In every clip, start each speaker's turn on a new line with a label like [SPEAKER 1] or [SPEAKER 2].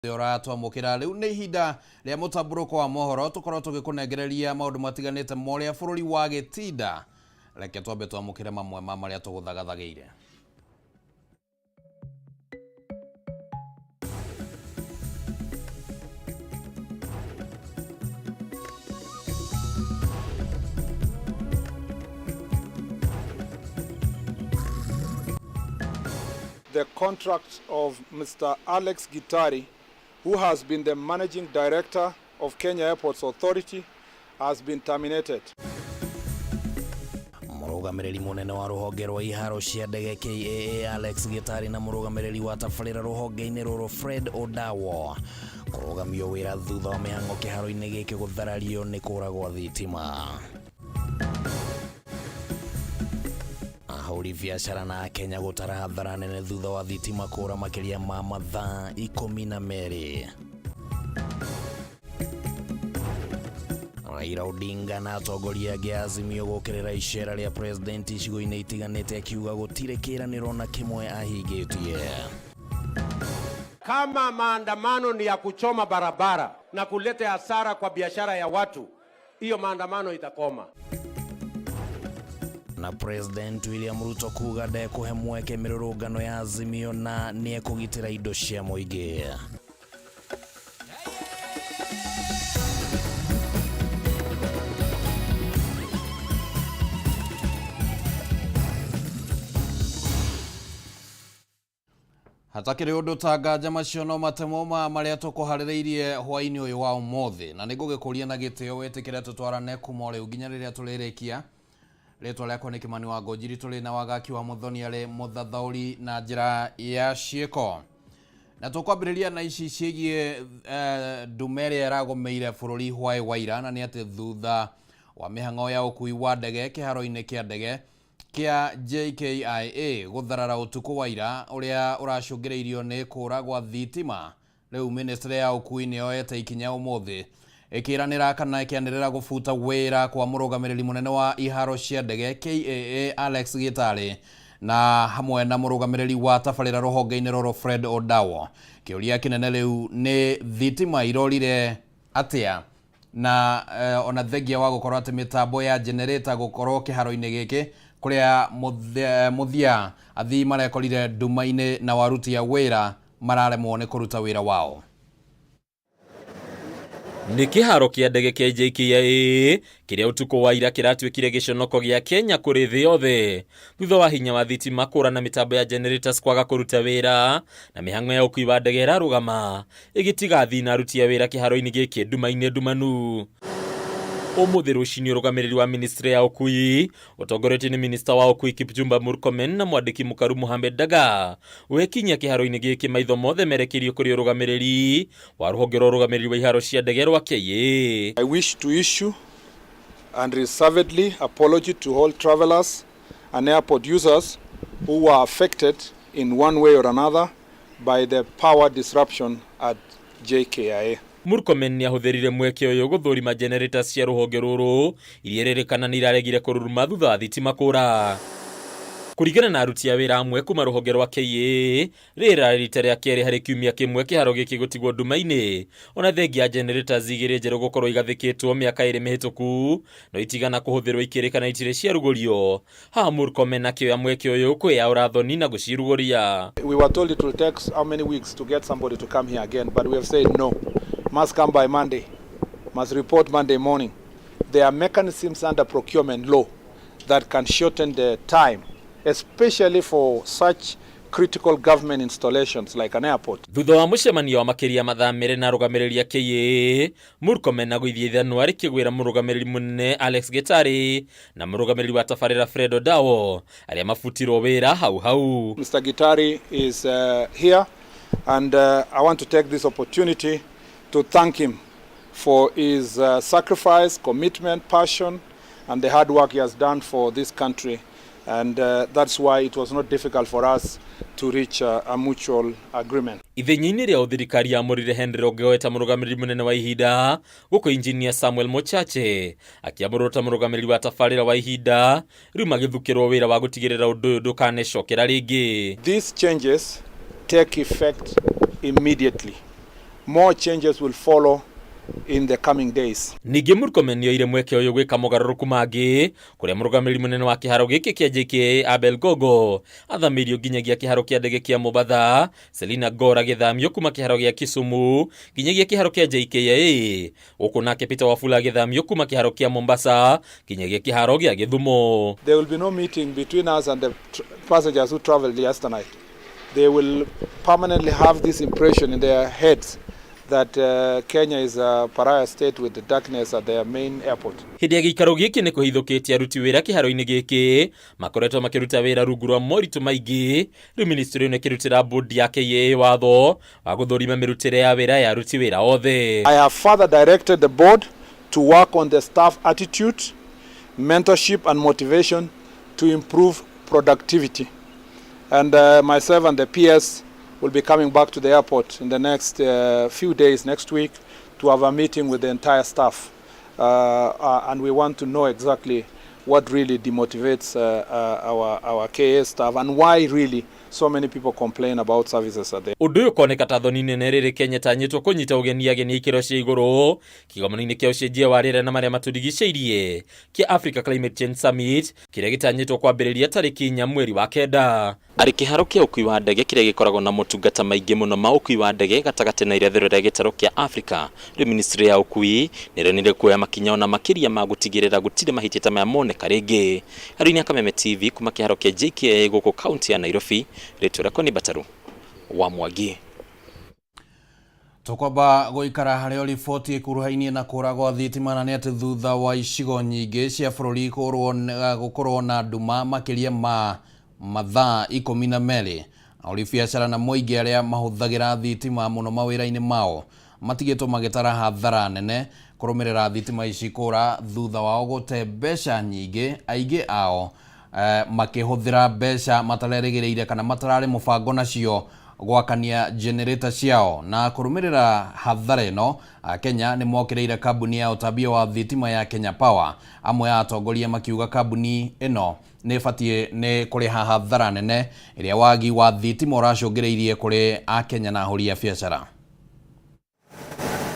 [SPEAKER 1] Ũratwamũkĩra rĩu nĩ ihinda rĩa mũtambũrũko wa mohoro, tũkorwo tũgĩkũnengereria maũndũ matiganĩte ma ũrĩa bũrũri wa gĩtinda. Reke twambe twamũkĩre mamwe ma marĩa tũgũthagathagĩire.
[SPEAKER 2] The contract of Mr. Alex Gitari, who has been the managing director of Kenya Airports Authority, has been terminated.
[SPEAKER 1] Mũrũgamĩrĩri mũnene wa rũhonge rwa iharo cia ndege KAA Alex Gitari na mũrũgamĩrĩri wa tabarĩra rũhonge-inĩ rũrũ Fred Odawo kũrũgamio wĩra thutha wa mĩhang'o kĩharo-inĩ gĩkĩ gũtharario nĩ kũra gwa thitima. Ahũri biacara na Akenya gũtara hathara nene thutha wa thitima kũra makĩria ma mathaa 12. Raila Odinga na atongoria angĩ a Azimio gũkĩrĩra icera rĩa president icigo-inĩ itiganĩte, akiuga gũtirĩ kĩĩranĩro na kĩmwe ahingĩtie.
[SPEAKER 3] Kama maandamano ni ya kuchoma barabara na kuleta hasara kwa biashara ya watu, hiyo maandamano itakoma.
[SPEAKER 1] Na President William Ruto kuga ndekũhe mweke mĩrũrũngano ya Azimio na nĩekũgitĩra indo cia mũingĩ. Hatakĩrĩ ũndũ ta nganja, macio no matemo ma marĩa tũkũharĩrĩirie hwaĩ-inĩ ũyũ wa ũmũthĩ, na nĩ ngũgĩkũria na gĩtĩo wĩtĩkĩre tũtwarane kuma o rĩu nginya rĩrĩa tũrĩrĩkia. Rĩtwa rĩakwa nĩ Kĩmani wa Ngũnjiri. Tũrĩ na Wagaki wa Mũthoni arĩ mũthathaũri na njĩra ya ciĩko, na tũkwambĩrĩria na ici ciĩgiĩ ndume ĩrĩa ĩragũmĩire bũrũri hwaĩ wa ira, na nĩ atĩ thutha wa mĩhang'o ya ũkui wa ndege kĩharo-inĩ kĩa ndege kĩa JKIA gũtharara ũtukũ wa ira ũrĩa ũracũngĩrĩirio nĩ kũra gwa thitima, rĩu ministry ya ũkui nĩ yoete ikinya ũmũthĩ ĩkĩranĩra kana ĩkĩanĩrĩra gũbuta wĩra kwa mũrũgamĩrĩri mũnene wa iharo cia ndege KAA Alex Gitari na hamwe na mũrũgamĩrĩri wa tabarĩra rũhonge-inĩ rũrũ Fred Odawo. Kĩũria kĩnene rĩu nĩ thitima irorire atĩa, na ona thengia wa gũkorwo atĩ mĩtambo ya generator gũkorwo kĩharo-inĩ gĩkĩ kũrĩa mũthia athii marekorire nduma-inĩ na waruti a wĩra mararemwo nĩ kũruta wĩra wao.
[SPEAKER 4] Nĩ kĩharo kĩa ndege kĩa JKIA kĩrĩa ũtukũ wa ira kĩratuĩkire gĩconoko gĩa Kenya kũrĩ thĩ yothe thutha wa hinya wa thitima kũra na mĩtambo ya generators kwaga kũruta wĩra na mĩhang'o ya ũkui wa ndege ĩrarũgama, ĩgĩtiga athii na aruti a wĩra kĩharo-inĩ gĩkĩ nduma-inĩ ndumanu. Ũmũthĩ rũcinĩ, ũrũgamĩrĩri wa ministry ya ũkui ũtongoretio nĩ minista wa ũkui Kipchumba Murkomen na mwandĩki mũkaru Mohamed Daga wekinyia kĩharo-inĩ gĩkĩ, maitho mothe merekeirio kũrĩ ũrũgamĩrĩri wa rũhonge rwa ũrũgamĩrĩri wa iharo cia ndege rwa KAA.
[SPEAKER 2] I wish to issue unreservedly apology to all travelers and airport users who were affected in one way or another by the power disruption at JKIA.
[SPEAKER 4] Murkomen nĩ ahũthĩrire mweke ũyũ gũthũrima generators cia rũhonge rũrũ iria irerĩkana nĩ iraregire kũruruma thutha wa thitima kũra. Kũringana na aruti a wĩra amwe kuma rũhonge rwa KAA, rĩrĩ rita rĩa kerĩ harĩ kiumia kĩmwe kĩharo gĩkĩ gũtigwo nduma-inĩ, ona thengia ya generators igĩrĩ njerũ gũkorwo igathĩkĩtwo mĩaka 2 mĩhĩtũku no itigana kũhũthĩrwo ikĩrĩkana itirĩ ciarugũrio. Haha Murkomen akĩoya mweke ũyũ kwĩyaũra thoni na gũcirugũria.
[SPEAKER 2] We were told it will take how many weeks to get somebody to come here again, but we have said no. Must come by Monday. Must report Monday morning. There are mechanisms under procurement law that can shorten the time, especially for such critical government installations like an airport.
[SPEAKER 4] Thutha wa mũcemanio wa makĩria mathaa 2 na arũgamĩrĩri a KAA, Murkomen agũithia ithanwa rĩkĩgwĩra mũrũgamĩrĩri mũnene Alex Gitari na mũrũgamĩrĩri wa tabarĩra Fred Odawo arĩa mabutirwo wĩra hau hau.
[SPEAKER 2] Mr. Gitari is here, and I want to take this opportunity to thank him for his sacrifice, commitment, passion, and the hard work he has done for this country. And that's why it was not difficult for us to reach a mutual agreement.
[SPEAKER 4] Ithenya-inĩ rĩao, thirikari yamũrire Henry Rongeoe ta mũrũgamĩrĩri mũnene wa ihinda, gũkũ injinia Samuel Mochache akĩamũrwo ta mũrũgamĩrĩri wa tabarĩra wa ihinda, rĩu magĩthukĩrwo wĩra wa gũtigĩrĩra ũndũ ũyũ ndũkanecokera rĩngĩ.
[SPEAKER 2] These changes take effect immediately. More changes will follow in the coming days.
[SPEAKER 4] Ningĩ Murkomen nĩoire mweke ũyũ gwĩka mogarũrũku mangĩ kũrĩa mũrũgamĩrĩri mũnene wa kĩharo gĩkĩ kĩa JKIA Abel Gogo athamĩirio nginyagia kĩharo kĩa ndege kĩa Mombatha, Selina Gor agĩthamio kuma kĩharo gĩa Kisumu nginyagia kĩharo kĩa JKIA, gũkũ nake Peter Wafula agĩthamio kuma kĩharo kĩa Mombasa nginyagia kĩharo gĩa Gĩthumo.
[SPEAKER 2] There will be no meeting between us and the passengers who traveled yesterday. They will permanently have this impression in their heads that Kenya is a pariah state with the darkness at their main airport.
[SPEAKER 4] Hĩndĩ ya gĩikaro gĩkĩ nĩ kũhithũkĩtie aruti wĩra kĩharo-inĩ gĩkĩ makoretwo makĩruta wĩra rungu rwa moritũ maingĩ. Rĩu ministry ĩno ĩkĩrutĩra bodi ya KAA watho wa gũthũrima mĩrutĩre ya wĩra ya aruti wĩra othe.
[SPEAKER 2] I have further directed the board to work on the staff attitude, mentorship and motivation to improve productivity. And myself and the PS will be coming back to the airport in the next few days, next week, to have a meeting with the entire staff. And we want to know exactly what really demotivates our KA staff and why really so many people complain about services at the
[SPEAKER 4] Ũndũ ũyũ ũkoneka ta thoni nene rĩrĩ Kenya ĩtanyĩtwo kũnyita ũgeni ageni a ikĩro cia igũrũ kĩgomano-inĩ kĩa ũcenjia wa rĩera na marĩa matũrigicĩirie kĩa Africa Climate Change Summit kĩrĩa gĩtanyĩtwo kwambĩrĩria tarĩki 4 mweri wa 9. Arĩ kĩharo kĩa ũkui wa ndege kĩrĩa gĩkoragwo na motungata maingĩ mũno ma ũkui wa ndege gatagatĩ na irathĩro rĩa gĩtarũ kĩa Africa, rĩu ministry ya ũkui nĩĩranĩire kuoya makinya ona makĩria ma gũtigĩrĩra gũtirĩ mahĩtia ta maya moneka rĩngĩ. Harĩ Kameme TV kuma kĩharo kĩa JKIA gũkũ kaunti ya Nairobi, rĩtwa rĩakwa nĩ Bataru wa Mwangi.
[SPEAKER 1] Tũkwamba gũikara harĩ o riboti ĩkuruhainie na kũra gwa thitima na nĩ atĩ thutha wa icigo nyingĩ cia bũrũri gũkorwo na nduma makĩria ma mathaa 12, ahũri biacara na mũingĩ arĩa mahũthagĩra thitima mũno mawĩra-inĩ mao matigĩtwo magĩtara hathara nene kũrũmĩrĩra thitima ici kũra thutha wao gũte mbeca nyingĩ, aingĩ ao makĩhũthĩra mbeca matarerĩgĩrĩire kana matararĩ mũbango nacio gwakania generator ciao. Na kũrũmĩrĩra hathara ĩno, Kenya nĩ mokĩrĩire kambuni ya ũtambia wa thitima ya Kenya Power, amwe a atongoria makiuga kambuni ĩno nĩ ĩbatiĩ nĩ kũrĩha hathara nene ĩrĩa wagi wa thitima ũracũngĩrĩirie kũrĩ Akenya na ahũri a biacara.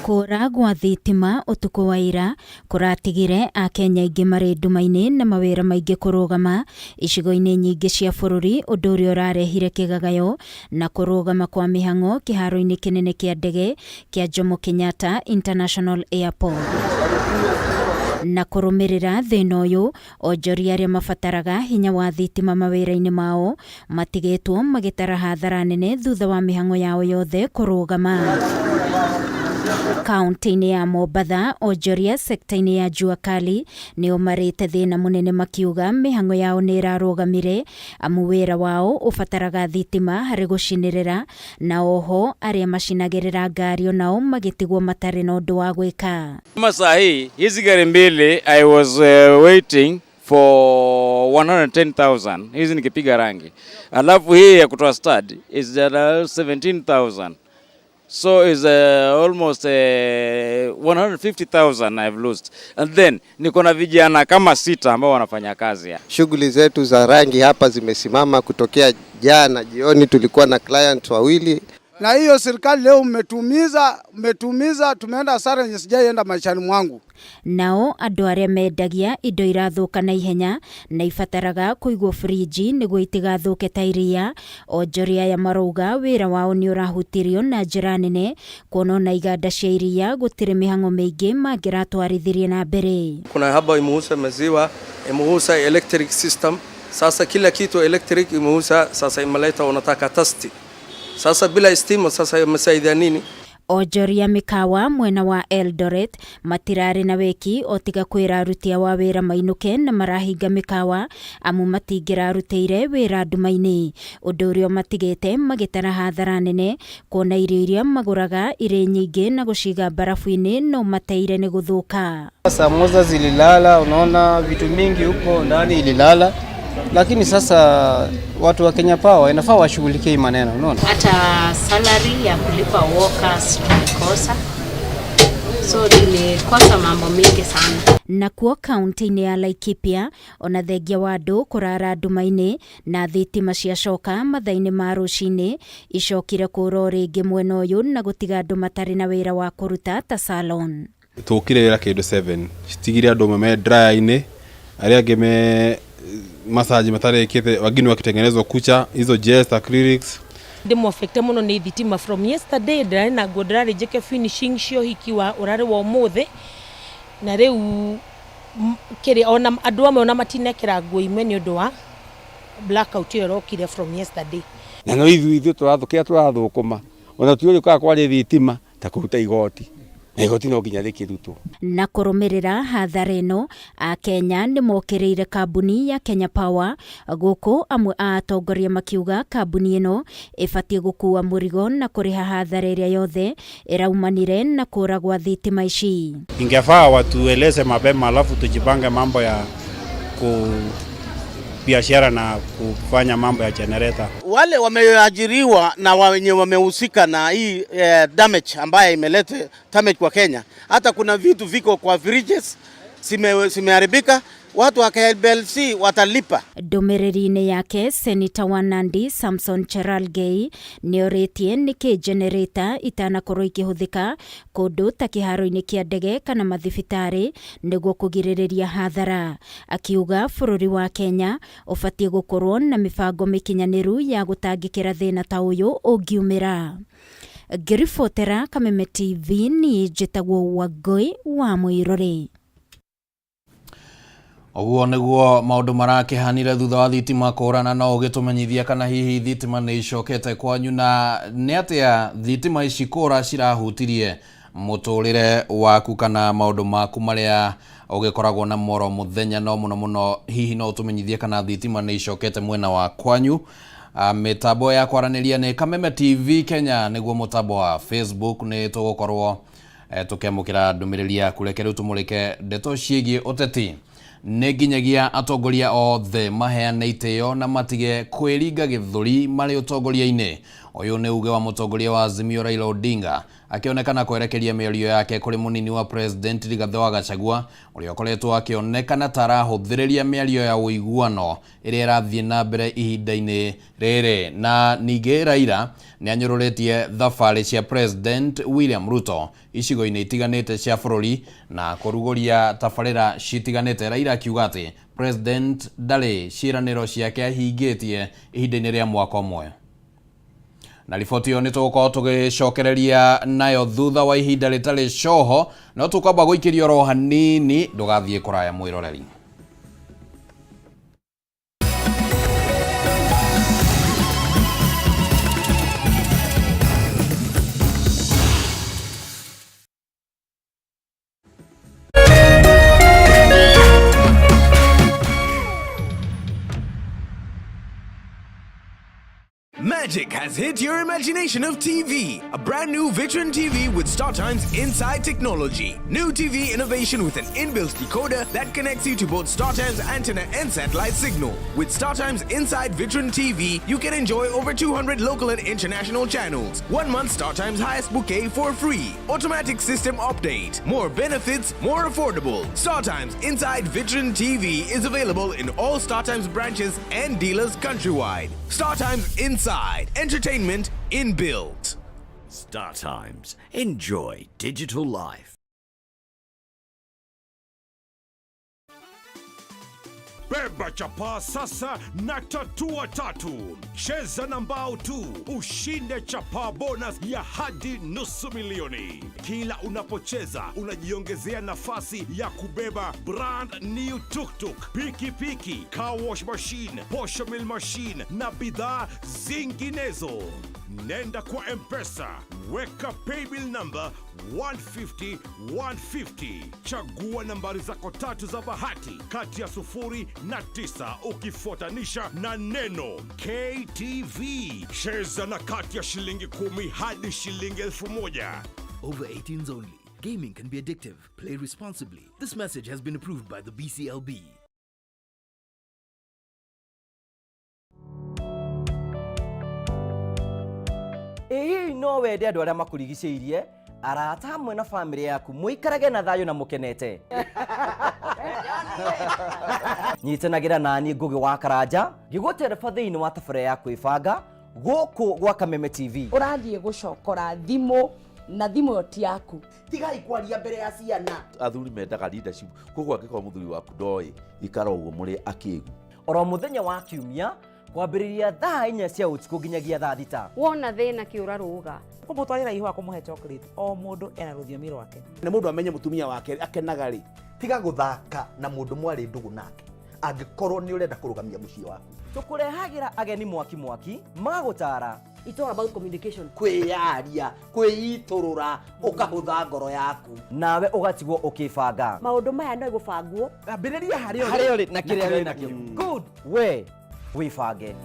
[SPEAKER 5] Kũra gwa thitima ũtukũ wa ira kũratigire Akenya aingĩ marĩ nduma-inĩ na mawĩra maingĩ kũrũgama icigo-inĩ nyingĩ cia bũrũri, ũndũ ũrĩa ũrarehire kĩgagayo na kũrũgama kwa mĩhang'o kĩharo-inĩ kĩnene kĩa ndege kĩa Jomo Kenyatta International Airport. Na kũrũmĩrĩra thĩna ũyũ, onjoria arĩa mabataraga hinya wa thitima mawĩra-inĩ mao matigĩtwo magĩtara hathara nene thutha wa mĩhang'o yao yothe kũrũgama. Kaunti-inĩ ya Mombatha, onjoria sekta-inĩ ya jua kali nĩo marĩte thĩna mũnene makiuga mĩhang'o yao nĩ ĩrarũgamire amu wĩra wao ũbataraga thitima harĩ gũcinĩrĩra, na oho arĩa macinagĩrĩra ngari onao magĩtigwo matarĩ na ũndũ wa gwĩka.
[SPEAKER 6] Kama saa hii hizi gari mbili I was waiting for 110,000 hizi nikipiga rangi, alafu hii ya kutoa stud is 17,000. So is almost 150,000 I've lost. And then niko na vijana kama 6 ambao wanafanya kazi.
[SPEAKER 7] Shughuli zetu za rangi hapa zimesimama kutokea jana jioni, tulikuwa na client wawili.
[SPEAKER 8] Na hiyo serikali leo mmetumiza, tumeenda hasara yenye sijaienda maishani mwangu.
[SPEAKER 5] Nao andũ arĩa mendagia indo irathuka na ihenya na ibataraga kũigwo friji nĩguo itigathũke ta iria, onjoria aya marauga wĩra wao nĩ ũrahutirio na njĩra nene kuona ona iganda cia iria gũtirĩ mĩhang'o mĩingĩ mangĩratwarithirie na mbere.
[SPEAKER 9] Kuna haba imeuza maziwa, imeuza electric system, sasa kila kitu electric imeuza, sasa imeleta wanataka tasti. Sasa bila stima sasa imesaidia nini?
[SPEAKER 5] Onjoria mĩkawa mwena wa Eldoret matirarĩ na weki o tiga kwĩra aruti a wĩra mainũke na marahinga mĩkawa amu matingĩrarutĩire wĩra nduma-inĩ, ũndũ ũrĩa matigĩte magĩtara hathara nene kuona irio iria magũraga irĩ nyingĩ na gũciga barafu-inĩ no mateire nĩ gũthũka.
[SPEAKER 10] Samosa zililala, unaona vitu mingi huko ndani ililala, lakini sasa watu wa Kenya Power inafaa washughulikie hii maneno, unaona.
[SPEAKER 11] Hata salary ya kulipa workers tumekosa. So tulikosa mambo mingi sana.
[SPEAKER 5] Nakuo kaunti-inĩ ya Laikipia ona thengia wa andũ kũrara nduma-inĩ na thitima ciacoka mathaa-inĩ ma rũcinĩ icokire kũra o rĩngĩ mwena ũyũ na gũtiga andũ matarĩ na wĩra wa kũruta ta salon.
[SPEAKER 12] Tũkire wĩra kĩndũ 7 citigire andũ amwe me dryer-inĩ, arĩa angĩ me massage matarĩkĩte, wengine wakitengenezwa kucha hizo gels, acrylics.
[SPEAKER 13] Ndĩ affected mũno nĩ thitima from yesterday. Ndĩrarĩ na nguo ndĩrarĩ njĩke finishing cia ũhiki wa ũrarĩ wa ũmũthĩ, na rĩu kĩrĩ ona andũ amwe ona matinekĩra nguo imwe nĩ ũndũ wa blackout ĩyo ĩrokire from yesterday.
[SPEAKER 14] Na no ithuĩ tũrathũkĩra tũrathũkũma, ona tiũrĩ kana kwarĩ thitima ta kũruta igoti, na igoti no nginya rĩkĩrutwo.
[SPEAKER 5] Na kũrũmĩrĩra hathara ĩno, Akenya nĩ mokĩrĩire kambuni ya Kenya Power, gũkũ amwe a atongoria makiuga kambuni ĩno ĩbatiĩ gũkua mũrigo na kũrĩha hathara ĩrĩa yothe ĩraumanire na kũra gwa thitima ici.
[SPEAKER 15] Ingefaa watueleze mapema, alafu tujipange mambo ya ku biashara na kufanya mambo ya generator.
[SPEAKER 16] Wale wameajiriwa na wenye wamehusika na hii damage ambaye imeleta damage kwa Kenya, hata kuna vitu viko kwa fridges zimeharibika, watu wa KPLC watalipa.
[SPEAKER 5] Ndũmĩrĩri-inĩ yake, Seneta wa Nandi Samson Cherargei nĩorĩtie nĩkĩ generator itanakorwo ikĩhũthĩka kũndũ ta kĩharo-inĩ kĩa ndege kana mathibitarĩ nĩguo kũgirĩrĩria hathara. Akiuga bũrũri wa Kenya ũbatiĩ gũkorwo na mĩbango mĩkinyanĩru ya gũtangĩkĩra thĩna ta ũyũ ũngiumĩra. Ngĩribotera Kameme TV, niĩ njĩtagwo Wangũi wa Mũirũrĩ.
[SPEAKER 1] Ũguo nĩguo maũndũ marakĩhanire thutha wa thitima kũrana. No ũgĩtũmenyithia kana hihi thitima nĩ icokete kwanyu, na nĩ atĩa thitima ici kũra cirahutirie mũtũrĩre waku kana maũndũ maku marĩa ũgĩkoragwo na moro mũthenya. No mũno mũno hihi no ũtũmenyithie kana thitima nĩ icokete mwena wa kwanyu. Mĩtambo ya kwaranĩria nĩ Kameme TV Kenya nĩguo mũtambo wa Facebook, nĩ tũgũkorwo tũkĩamũkĩra ndũmĩrĩri yaku. Reke rĩu tũmũrĩke ndeto ciĩgiĩ ũteti. Nĩ nginyagia atongoria othe maheane itĩo na matige kwĩringa gĩthũri marĩ ũtongoria-inĩ. Ũyũ nĩ uge wa mũtongoria wa Azimio Raila Odinga, akĩonekana kwerekeria mĩario yake kũrĩ mũnini wa president Rigathĩ wa Gachagua, ũrĩa ũkoretwo akĩonekana ta arahũthĩrĩria mĩario ya ũiguano ĩrĩa ĩrathiĩ na mbere ihinda-inĩ rĩrĩ. Na ningĩ Raila nĩ anyũrũrĩtie thabarĩ cia President William Ruto icigo-inĩ itiganĩte cia bũrũri na kũrugũria tabarĩra citiganĩte. Raila akiuga atĩ President ndarĩ ciĩranĩro ciake ahingĩtie ihinda-inĩ rĩa mwaka ũmwe. Na riboti ĩyo nĩ tũgũkorwo tũgĩcokereria nayo thutha wa ihinda rĩtarĩ coho, no tũkwamba gũikĩria oro hanini. Ndũgathiĩ kũraya, mwĩroreri.
[SPEAKER 17] Magic has hit your imagination of TV. A brand new Vitron TV with StarTimes Inside technology. New TV innovation with an inbuilt decoder that connects you to both StarTimes antenna and satellite signal. With StarTimes Inside Vitron TV, you can enjoy over 200 local and international channels. 1 month StarTimes highest bouquet for free. Automatic system update. More benefits, more affordable. StarTimes Inside Vitron TV is available in all StarTimes branches and dealers countrywide. StarTimes Inside. Entertainment inbuilt.
[SPEAKER 18] Star Times. Enjoy digital life.
[SPEAKER 19] Beba chapaa sasa na tatua tatu. Cheza na mbao tu ushinde chapaa bonus ya hadi 500,000. Kila unapocheza unajiongezea nafasi ya kubeba brand new tuktuk, piki piki, car wash machine, posho mill machine na bidhaa zinginezo. Nenda kwa M-Pesa, weka paybill number 150 150, chagua nambari zako tatu za bahati kati ya 0 na 9 ukifuatanisha na neno KTV. Cheza na kati ya shilingi 10 hadi shilingi 1,000.
[SPEAKER 20] Over 18s only. Gaming can be addictive. Play responsibly. This message has been approved by the BCLB.
[SPEAKER 21] Ĩ hihi no wende andũ arĩa makũrigicĩirie, Arata hamwe na bamĩrĩ yaku mũikarage na thayũ na mũkenete. Nyitanagĩra nani Ngũgĩ wa Karanja ngĩgũtereba thĩinĩ wa tabarĩra ya kwĩbanga gũkũ gwa Kameme TV.
[SPEAKER 22] Ũrathiĩ gũcokora thimũ na thimũ ĩyo ti yaku.
[SPEAKER 23] Tigai kwaria mbere ya ciana.
[SPEAKER 24] Athuri mendaga leadership, koguo angĩkorwo mũthuri waku ndoĩ ikara ũguo mũrĩ akĩgu.
[SPEAKER 21] Oro mũthenya wa kiumia kwambĩrĩria thaa 4 cia ũtukũ nginyagia thaa 6.
[SPEAKER 11] Wona thĩna kĩũra rũga.
[SPEAKER 25] Kũmũtwarĩra ihũa kũmũhe chocolate, o mũndũ ena rũthiomi rwake.
[SPEAKER 23] Na mũndũ amenye mũtumia wake akenaga rĩ, tiga gũthaka na mũndũ mwarĩ ndũgũ nake angĩkorwo nĩ ũrenda kũrũgamia mũciĩ waku.
[SPEAKER 21] Tũkũrehagĩra ageni mwaki mwaki magũtara.
[SPEAKER 11] It's all about communication.
[SPEAKER 23] Kwĩyaria, kwĩitũrũra, ũkahũtha ngoro yaku.
[SPEAKER 21] Nawe ũgatigwo ũkĩbanga.
[SPEAKER 11] Maũndũ maya no gũbangwo.
[SPEAKER 23] Ambĩrĩria harĩa
[SPEAKER 21] Harĩa ũrĩ na kĩrĩa wĩ nakĩo. Good. We wĩbange.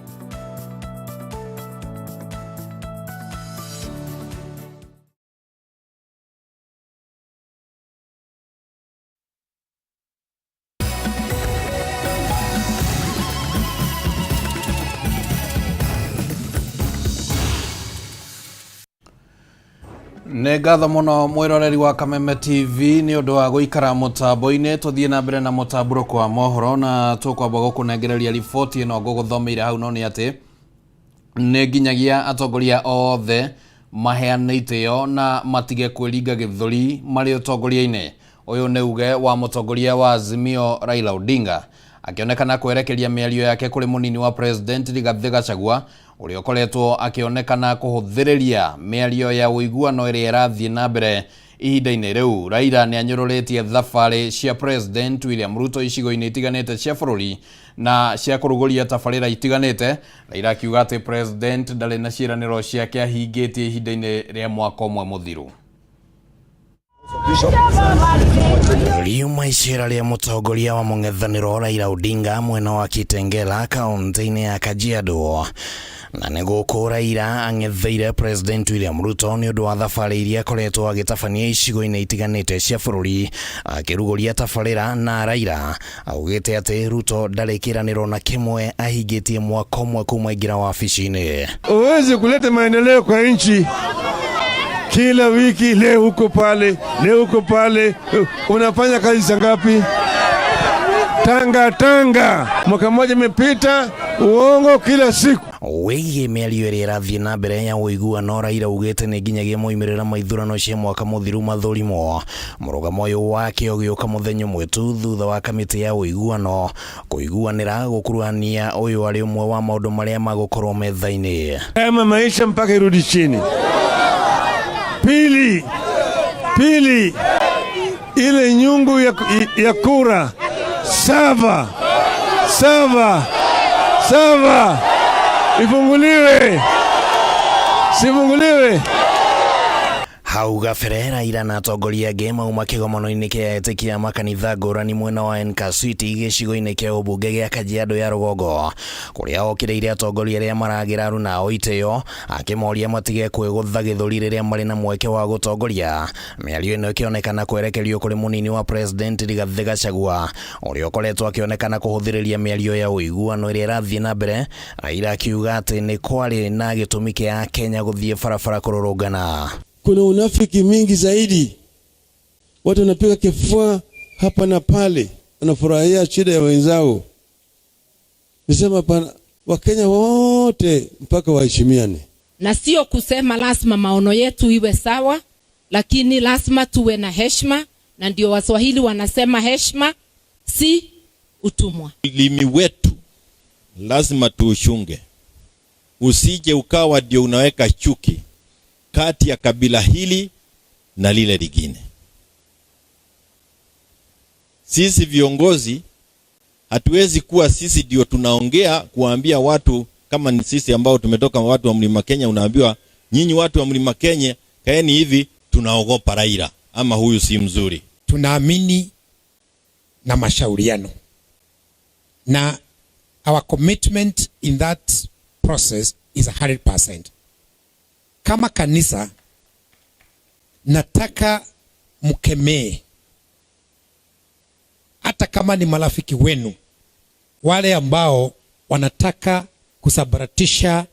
[SPEAKER 1] Nĩ ngatho mũno mwĩroreri wa Kameme TV nĩ ũndũ wa gũikara mũtambo-inĩ. Tũthiĩ na mbere na mũtambũrũko wa mohoro na tũkwamba gũkũnengereria riboti ĩno ngũgũthomeire hau, no nĩ atĩ nĩ nginyagia atongoria othe maheane itĩo na matige kwĩringa gĩthũri marĩ ũtongoria-inĩ. Ũyũ nĩ uge wa mũtongoria wa Azimio Raila Odinga akĩonekana kwerekeria mĩario yake kũrĩ mũnini wa President Rigathĩ Gachagua ũrĩa ũkoretwo akĩonekana kũhũthĩrĩria mĩario ya ũiguano ĩrĩa ĩrathiĩ na mbere ihinda-inĩ rĩu. Raila nĩ anyũrũrĩtie thabarĩ cia President William Ruto icigo-inĩ itiganĩte cia bũrũri na cia kũrugũria tabarĩra itiganĩte. Raila akiuga atĩ President ndarĩ na ciĩranĩro ciake ahingĩtie ihinda-inĩ rĩa mwaka ũmwe mũthiru.
[SPEAKER 26] Riuma icera rĩa mũtongoria wa mũng'ethanĩro Raila Odinga mwena wa Kitengela kaunti-inĩ ya Kajiado, na nĩ gũkũ Raila ang'etheire President William Ruto nĩ ũndũ wa thabarĩ iria akoretwo agĩtabania icigo-inĩ itiganĩte cia bũrũri akĩrugũria tabarĩra. Na Raila augĩte atĩ Ruto ndarĩ kĩranĩro na kĩmwe ahingĩtie mwaka ũmwe kuma aingĩra wabici-inĩ.
[SPEAKER 27] Uwezi kuleta maendeleo kwa nchi kila wiki, leo huko pale, leo huko pale. Unafanya kazi saa ngapi? Tanga Tanga, mwaka mmoja imepita, uongo kila siku.
[SPEAKER 26] Wĩgiĩ mĩario ĩrĩa ĩrathiĩ na mbere ya ũiguano, Raila augĩte nĩ nginyagia moimĩrĩra ma ithurano cia mwaka mũthiru mathũrimwo. Mũrũgamo ũyũ wake ũgĩũka mũthenya ũmwe tu thutha wa kamĩtĩ ya ũiguano kũiguanĩra gũkuruhania ũyũ arĩ ũmwe wa maũndũ marĩa magũkorwo metha-inĩ.
[SPEAKER 27] Kama maisha mpaka irudi chini. Pili, pili, ile nyungu ya kura 7 7 7 ifunguliwe, sifunguliwe.
[SPEAKER 26] Hau gabere Raila na atongoria angĩ mauma kĩgomano-inĩ kĩa etĩkia makanitha ngũrani mwena wa Enkaswiti gĩcigo-inĩ kĩa ũmbunge gĩa Kajiado ya rũgongo kũrĩa okĩrĩire atongoria arĩa maragĩra arunao itĩo akĩmoria matige kwĩgũtha gĩthũri rĩrĩa marĩ na mweke wa gũtongoria. Mĩario ĩno ĩkĩonekana kwerekerio kũrĩ mũnini wa President Rigathĩ Gachagua ũrĩa ũkoretwo akĩonekana kũhũthĩrĩria mĩario ya ũiguano ĩrĩa ĩrathiĩ na mbere. Raila akiuga atĩ nĩ kwarĩ na gĩtũmi kĩa Kenya gũthiĩ barabara kũrũrũngana.
[SPEAKER 27] Kuna unafiki mingi zaidi, watu wanapiga kifua hapa na pale, wanafurahia shida ya wenzao. Nisema hapana, Wakenya wote mpaka waheshimiane,
[SPEAKER 28] na sio kusema lazima maono yetu iwe sawa, lakini lazima tuwe na heshima, na ndio Waswahili wanasema heshima si utumwa.
[SPEAKER 29] Ulimi wetu lazima tuuchunge, usije ukawa ndio unaweka chuki kati ya kabila hili na lile lingine. Sisi viongozi hatuwezi kuwa sisi ndio tunaongea kuambia watu, kama ni sisi ambao tumetoka watu wa Mlima Kenya, unaambiwa nyinyi watu wa Mlima Kenya kaeni hivi, tunaogopa Raila ama huyu si mzuri.
[SPEAKER 30] Tunaamini na mashauriano, na our commitment in that process is 100%. Kama kanisa nataka mkemee, hata kama ni marafiki wenu wale ambao wanataka kusabaratisha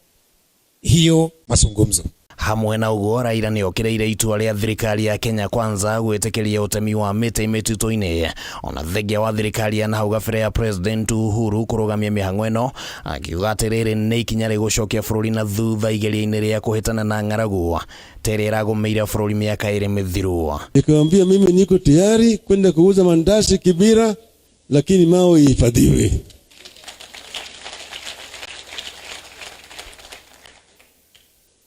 [SPEAKER 30] hiyo mazungumzo.
[SPEAKER 26] Hamwe na ũguo, Raila nĩ okĩrĩire itua rĩa thirikari ya Kenya Kwanza gwĩtĩkĩria ũtemi wa mĩtĩ mĩtitũ-inĩ, ona thengia wa thirikari ya nahau gabere ya President Uhuru kũrũgamia mĩhang'o ĩno, akiuga atĩ rĩrĩ nĩ ikinya rĩgũcokia bũrũri na thutha igeria-inĩ rĩa kũhĩtana na ng'aragu ta ĩrĩa ĩragũmĩire bũrũri mĩaka 2 mĩthiru.
[SPEAKER 27] Nikamwambia mimi niko tayari kwenda kuuza mandazi Kibira, lakini Mau ihifadhiwe.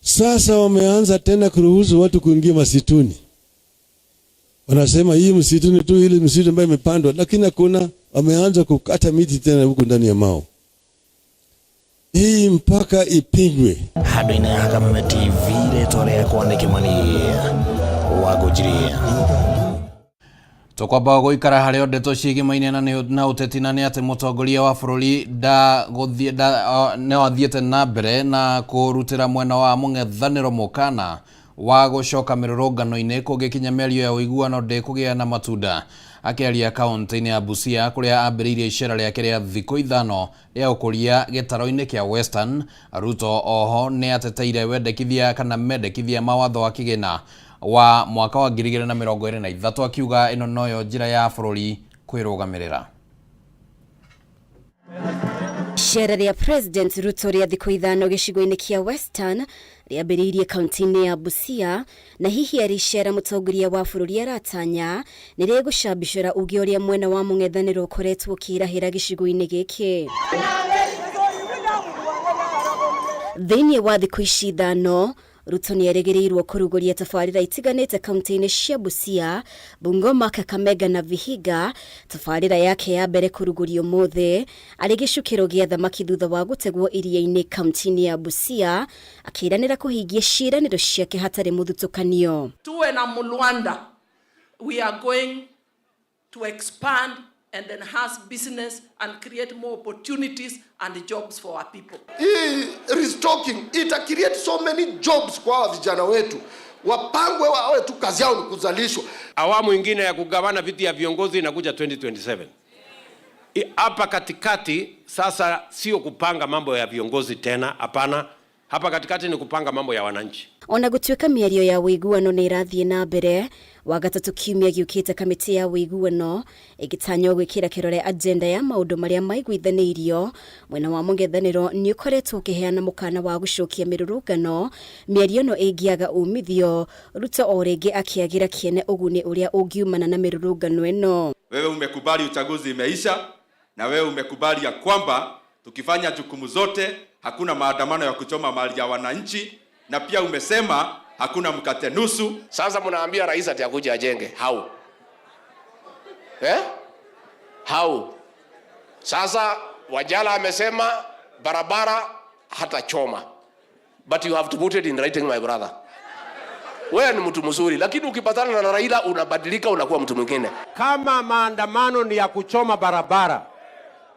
[SPEAKER 27] Sasa wameanza tena kuruhusu watu kuingia masituni. Wanasema hii msituni tu ile msitu ambayo imepandwa, lakini hakuna, wameanza kukata miti tena huko ndani ya Mau. Hii mpaka ipigwe.
[SPEAKER 26] Handũ-inĩ ha Kameme TV, rĩtwa rĩakwa nĩ Kĩmani wa Ngũnjiri.
[SPEAKER 1] Tũkwamba gũikara harĩ o ndeto ciĩgĩmaine na ũteti na nĩ atĩ mũtongoria wa bũrũri no athiĩte na mbere na kũrutĩra mwena wa mũng'ethanĩro mũkana wa gũcoka mĩrũrũngano-inĩ kũngĩkinya mĩario ya ũiguano ndĩkũgĩa na matunda. Akĩaria kaunti-inĩ ya Busia kũrĩa ambĩrĩirie icera rĩake rĩa thikũ 5 rĩa ũkũria gĩtaro-inĩ kĩa Western, Ruto oho nĩ ateteire wendekithia kana mendekithia ma watho wa kĩgĩna wa mwaka wa 2023, akiuga ĩno noyo njĩra ya bũrũri kwĩrũgamĩrĩra.
[SPEAKER 2] Icera rĩa President Ruto rĩa thikũ 5 gĩcigo-inĩ kĩa Western rĩambĩrĩirie kaunti-inĩ ya Busia, na hihi arĩ icera mũtongoria wa bũrũri aratanya nĩ rĩgũcambicũra uge ũrĩa mwena wa mũng'ethanĩro ũkoretwo ũkĩrahĩra gĩcigo-inĩ gĩkĩ. Thĩinĩ wa thikũ ici 5, Ruto nĩ erĩgĩrĩirwo kũrugũria tabarĩra itiganĩte kaunti-inĩ cia Busia, Bungoma, Kakamega na Vihiga. Tabarĩra yake ya mbere kũrugũrio ũmũthĩ arĩ gĩcukĩro gĩa thamaki thutha wa gũtegwo iria-inĩ kaunti-inĩ ya Busia, akĩranĩra kũhingia ciĩranĩro ciake hatarĩ mũthutũkanio.
[SPEAKER 3] Tuwe na Mulwanda, we are going to expand and enhance business and create more opportunities and jobs for our people.
[SPEAKER 4] Hii restocking ita create so many jobs kwa hawa vijana wetu. Wapangwe wawe tu kazi yao ni kuzalishwa.
[SPEAKER 6] Awamu ingine ya kugawana viti ya viongozi inakuja 2027. Hapa katikati sasa sio kupanga mambo ya viongozi tena, hapana. Hapa katikati ni kupanga mambo ya wananchi.
[SPEAKER 2] Ona gũtuĩka mĩario ya ũiguano nĩ ĩrathiĩ na mbere, Wagatatu kiumia gĩũkĩte kamĩtĩ ya ũiguano ĩgĩtanywo gwĩkĩra kĩrore agenda ya maũndũ marĩa maiguithanĩirio. Mwena wa mũng'ethanĩro nĩ ũkoretwo ũkĩheana mũkana wa gũcokia mĩrũrũngano mĩario ĩno ĩngĩaga umithio, Ruto o rĩngĩ akĩagĩra kĩene ũguni ũrĩa ũngiumana na mĩrũrũngano ĩno.
[SPEAKER 7] Wewe umekubali uchaguzi imeisha, na wewe umekubali ya kwamba tukifanya jukumu zote hakuna maandamano ya kuchoma mali ya wananchi, na pia umesema hakuna mkate nusu.
[SPEAKER 8] Sasa mnaambia rais ati akuje ajenge. How? How? Sasa Wajala amesema barabara hatachoma. But you have to put it in writing, my brother. Wewe ni mtu mzuri, lakini ukipatana na Raila unabadilika, unakuwa mtu mwingine.
[SPEAKER 6] Kama maandamano ni ya kuchoma barabara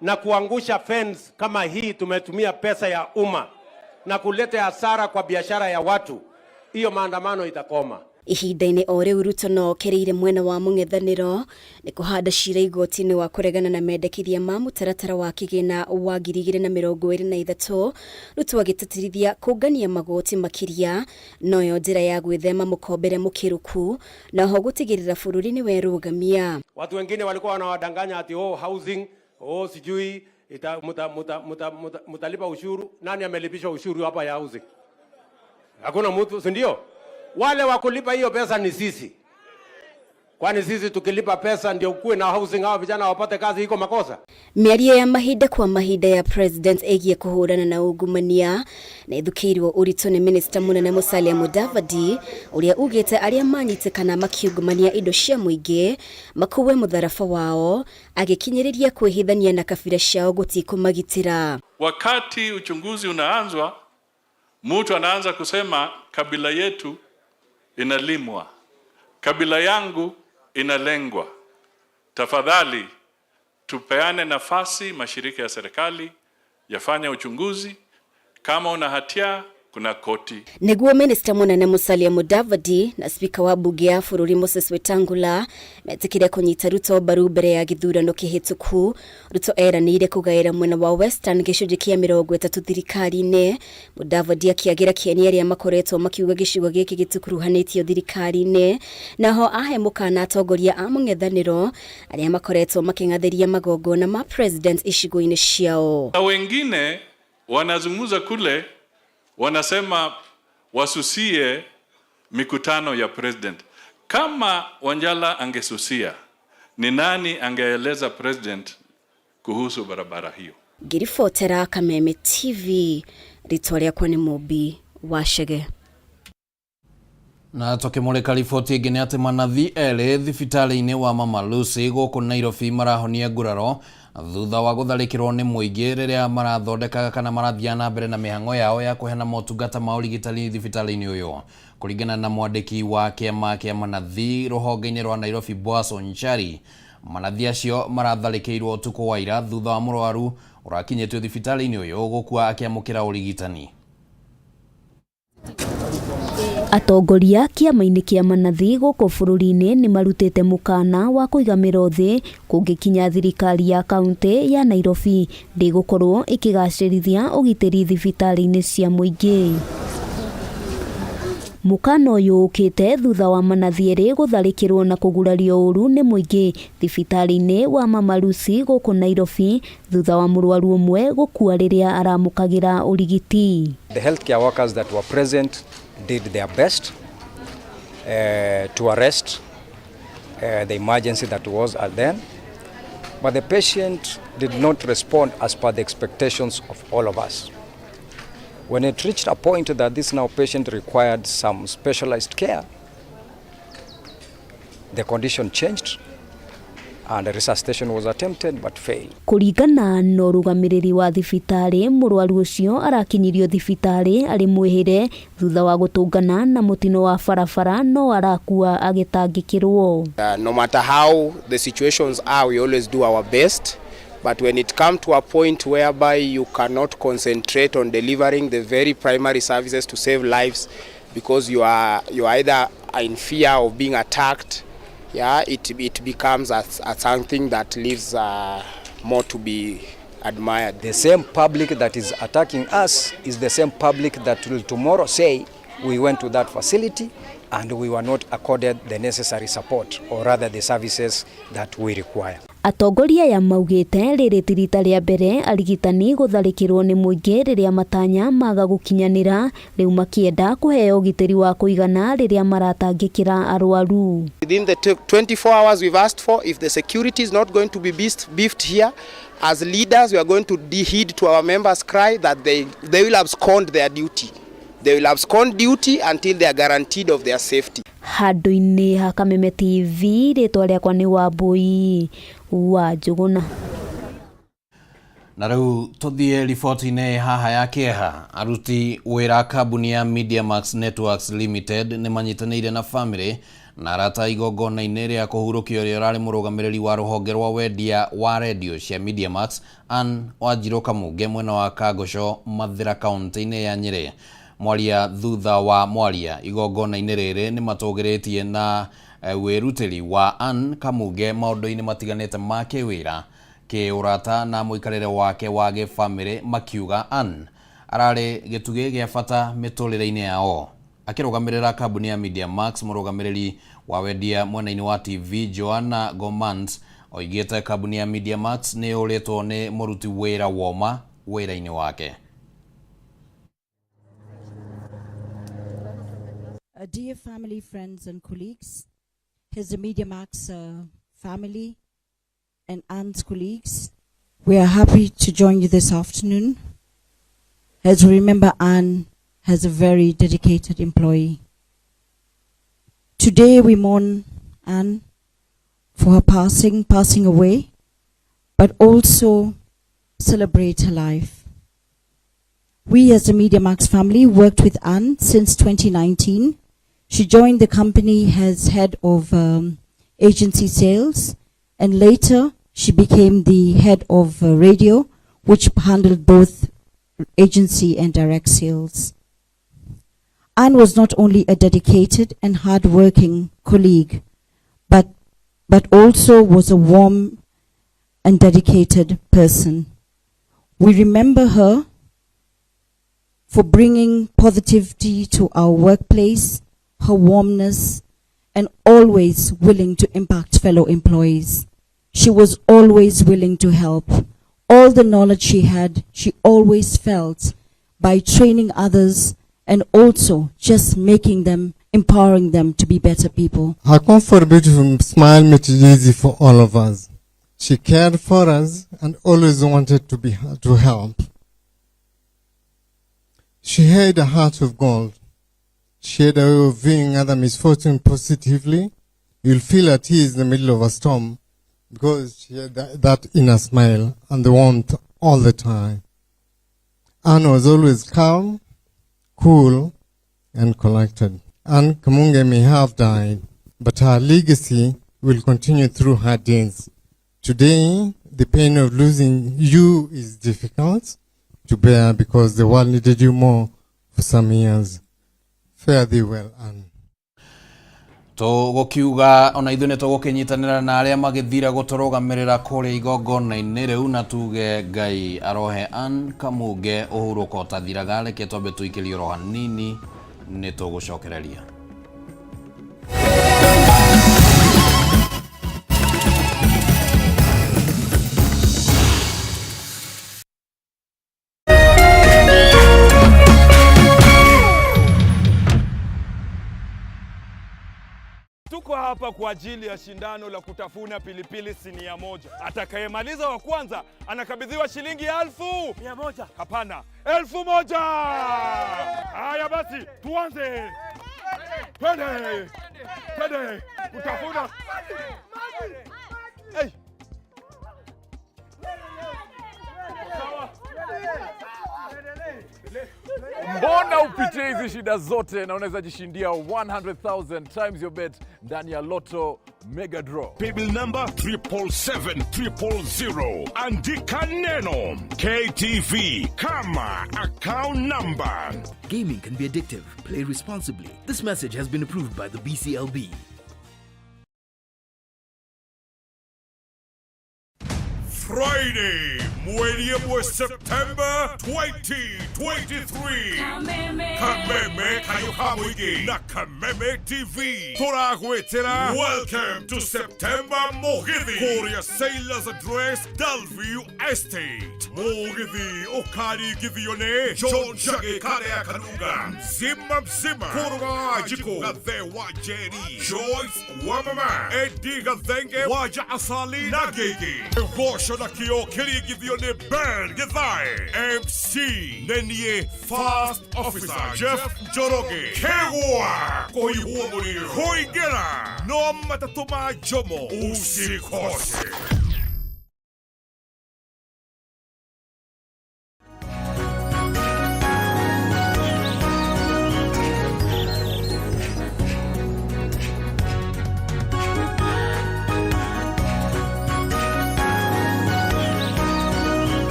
[SPEAKER 6] na kuangusha fence kama hii, tumetumia pesa ya umma na kuleta hasara kwa biashara ya watu, hiyo maandamano itakoma.
[SPEAKER 2] Ihinda-inĩ o rĩu Ruto no okereire mwena wa mũng'ethanĩro nĩ kũhanda cira igoti-inĩ wa kũregana na mendekithia ma mũtaratara wa kĩgĩna wa 2023, Ruto agĩtĩtĩrithia kũngania magoti makĩria noyo njĩra ya gwĩthema mũkombere mũkĩrũku na oho gũtigĩrĩra bũrũri nĩ werũgamia.
[SPEAKER 6] Watu wengine walikuwa wanawadanganya ati oh, housing, oh, sijui mutalipa ushuru. Nani amelipishwa ushuru hapa ya housing? Hakuna mtu, si ndio? Wale wa kulipa hiyo pesa ni sisi. Kwani sisi tukilipa pesa ndio kuwe na housing, hao vijana wapate kazi, iko makosa?
[SPEAKER 2] Mĩario ya mahinda kwa mahinda ya President ĩgiĩ kũhũrana na ungumania na ĩthukĩirwo ũritũ nĩ Minister mũnene Musalia Mudavadi ũrĩa ugĩte arĩa manyitĩkana makiungumania indo cia mũingĩ makuue mũtharaba wao, agĩkinyĩrĩria kwĩhithania na kabira ciao gũtikũmagitĩra.
[SPEAKER 9] Wakati uchunguzi unaanzwa, mtu anaanza kusema kabila yetu inalimwa, kabila yangu inalengwa. Tafadhali tupeane nafasi mashirika ya serikali yafanye uchunguzi. Kama una hatia kuna koti.
[SPEAKER 2] Nĩguo minista mũnene Musalia Mudavadi na spika wa bunge ya bũrũri Moses Wetangula metĩkire kũnyita Ruto mbaru mbere ya gĩthurano kĩhĩtũku. Ruto eranĩire kũgaĩra mwena wa Western gĩcunjĩ kĩa 30 thirikari-inĩ. Mudavadi akĩagĩra kĩeni arĩa makoretwo makiuga gĩcigo gĩkĩ gĩtikuruhanĩtio thirikari-inĩ. Naho ahe mũkana atongoria a mũng'ethanĩro arĩa makoretwo makĩng'athĩria magongona ma president icigo-inĩ ciao.
[SPEAKER 9] Na wengine wanazungumza kule wanasema wasusie mikutano ya president. Kama Wanjala angesusia, ni nani angeeleza president kuhusu barabara hiyo?
[SPEAKER 2] Ngĩribotera Kameme TV, rĩtwa rĩakwa nĩ Mũmbi wa Chege.
[SPEAKER 1] Na tukimulika riboti ĩngĩ nĩ atĩ manathi erĩ thibitarĩ-inĩ wa Mama Lucy gũkũ Nairobi marahonia nguraro thutha wa gũtharĩkĩrwo nĩ mũingĩ rĩrĩa marathondekaga kana marathiaga na mbere na mĩhang'o yao ya kũheana motungata ma ũrigitani thibitarĩ-inĩ ũyũ. Kũringana na mwandĩki wa kĩama kĩa manathi rũhonge-inĩ rwa Nairobi Boaz Onchari, manathi acio maratharĩkĩirwo ũtukũ wa ira thutha wa mũrwaru ũrakinyĩtio thibitarĩ-inĩ ũyũ gũkua akĩamũkĩra ũrigitani.
[SPEAKER 5] Atongoria kĩama-inĩ kĩa manathi gũkũ bũrũri-inĩ nĩ marutĩte mũkana wa kũiga mĩro thĩ kũngĩkinya thirikari ya kaunti ya Nairobi ndĩgũkorwo ĩkĩgacĩrithia ũgitĩri thibitarĩ-inĩ cia mũingĩ. Mũkana ũyũ ũkĩte thutha wa manathi erĩ gũtharĩkĩrwo na kũgurario ũru nĩ mũingĩ thibitarĩ-inĩ wa Mama Lucy gũkũ Nairobi thutha wa mũrwaru ũmwe gũkua rĩrĩa aramũkagĩra ũrigiti.
[SPEAKER 10] The healthcare workers that were present did their best to arrest the emergency that was at then, but the patient did not respond as per the expectations of all of us. When it reached a point that this now patient required some specialized care, the condition changed and resuscitation was attempted but failed.
[SPEAKER 5] Kũringana na ũrũgamĩrĩri wa thibitarĩ, mũrwaru ũcio arakinyirio thibitarĩ arĩ mwĩhĩre thutha wa gũtũngana na mũtino wa barabara no arakua agĩtangĩkĩrwo.
[SPEAKER 12] No matter how the situations are, we always do our best. But when it comes to a point whereby you cannot concentrate on delivering the very primary services to save lives because you are either in fear of being attacked, yeah, it becomes a something that leaves more to be admired.
[SPEAKER 10] The same public that is attacking us is the same public that will tomorrow say we went to that facility and we were not accorded the necessary support, or rather the services that we require.
[SPEAKER 5] Atongoria aya maugĩte rĩrĩ ti rita rĩa mbere arigitani gũtharĩkĩrwo nĩ mũingĩ rĩrĩa matanya maga gũkinyanĩra, rĩu makĩenda kũheo ũgitĩri wa kũigana rĩrĩa maratangĩkĩra arwaru.
[SPEAKER 12] Within the 24 hours we've asked for, if the security is not going to be beefed here, as leaders we are going to heed to our members' cry that they will abscond their duty. They will abscond duty until they are guaranteed of their safety.
[SPEAKER 5] Handũ-inĩ ha Kameme TV, rĩtwa rĩakwa nĩ Wambui wa Njũgũna.
[SPEAKER 1] Na rĩu tũthiĩ riboti-inĩ haha ya kĩeha. Aruti wĩra kambuni ya Mediamax Networks Limited nĩ manyitanĩire na famĩlĩ na arata igongona-inĩ rĩa kũhurũkio ũrĩa ũrarĩ mũrũgamĩrĩri wa rũhonge rwa wendia wa redio cia Mediamax Ann Wanjirũ Kamunge mwena wa Kangũco Mathĩra kaunti-inĩ ya Nyĩrĩ. Mwaria thutha wa mwaria igongona-inĩ rĩrĩ nĩ matũgĩrĩtie na wĩrutĩri wa Ann Kamunge maũndũ-inĩ matiganĩte ma kĩwĩra, kĩũrata na mũikarĩre wake wa gĩbamĩrĩ, makiuga Ann ararĩ gĩtugĩ gĩa bata mĩtũrĩre-inĩ yao. Akĩrũgamĩrĩra kambuni ya Mediamax, mũrũgamĩrĩri wa wendia mwena-inĩ wa TV Joanna Gomans oigĩte kambuni ya Mediamax nĩ yũrĩtwo nĩ mũruti wĩra woma wĩra-inĩ wake.
[SPEAKER 13] Dear family, friends, and colleagues, here's the Mediamax family and Ann's colleagues. We are happy to join you this afternoon. As we remember, Ann as a very dedicated employee. Today we mourn Ann for her passing away, but also celebrate her life. We as the Mediamax family worked with Ann since 2019. She joined the company as head of agency sales, and later she became the head of radio, which handled both agency and direct sales. Anne was not only a dedicated and hardworking colleague, but, but also was a warm and dedicated person. We remember her for bringing positivity to our workplace, her warmness, and always willing to impact fellow employees. She was always willing to help. All the knowledge she had, she always felt by training others and also just making them, empowering them to be better people.
[SPEAKER 14] Her comfort, beautiful smile made it easy for all of us. She cared for us and always wanted to be to help. She had a heart of gold. She had a way of viewing other misfortune positively. You'll feel at ease in the middle of a storm because she had that, that inner smile and the warmth all the time. Anne was always calm, cool, and collected. Anne Kamunge may have died, but her legacy will continue through her deeds. Today, the pain of losing you is difficult to bear because the world needed you more for some years. Fare thee well, Anne.
[SPEAKER 1] Tũgũkiuga ona ithuĩ nĩ tũgũkĩnyitanĩra na arĩa magĩthira gũtũrũgamĩrĩra kũrĩa igongona-inĩ rĩu na tuge Ngai arohe Ann Kamunge ũhurũko ũtathiraga. Reke twambe tũikĩrie oro hanini nĩ tũgũcokereria.
[SPEAKER 15] Tuko hapa kwa ajili ya shindano la kutafuna pilipili sinia moja. Atakayemaliza wa kwanza anakabidhiwa shilingi 1,100. Hapana, 1,000. Haya basi, tuanze. Twende, twende kutafuna. Hey.
[SPEAKER 16] Mbona upitie hizi shida zote na unaweza jishindia 100,000 times your bet ndani ya Lotto Mega Draw.
[SPEAKER 17] Paybill number 777,000. Andika neno KTV kama account number.
[SPEAKER 18] Gaming can be addictive. Play responsibly. This message has been approved by the BCLB.
[SPEAKER 17] Friday, mweri wa September 2023.
[SPEAKER 19] Kameme.
[SPEAKER 17] Kameme Kayohamwigi na Kameme TV. Turagwetera. Welcome to September Mugithi. Korea Sailors Address, Dalview Estate. Mugithi ukarigithione John Jage Karea Kanunga. Mzima mzima. Kuruga Jiko Gathe wa Jerry. Joyce Wamama. Eddie Gathenge Waja Asali na Gigi. Ngosho na kio kirigithio nĩ Ben Githae. MC Nenie First Officer Jeff Njoroge. Kegwa kũhiũhwo mũrĩo kũingĩra no matatũ ma Jomo usikose.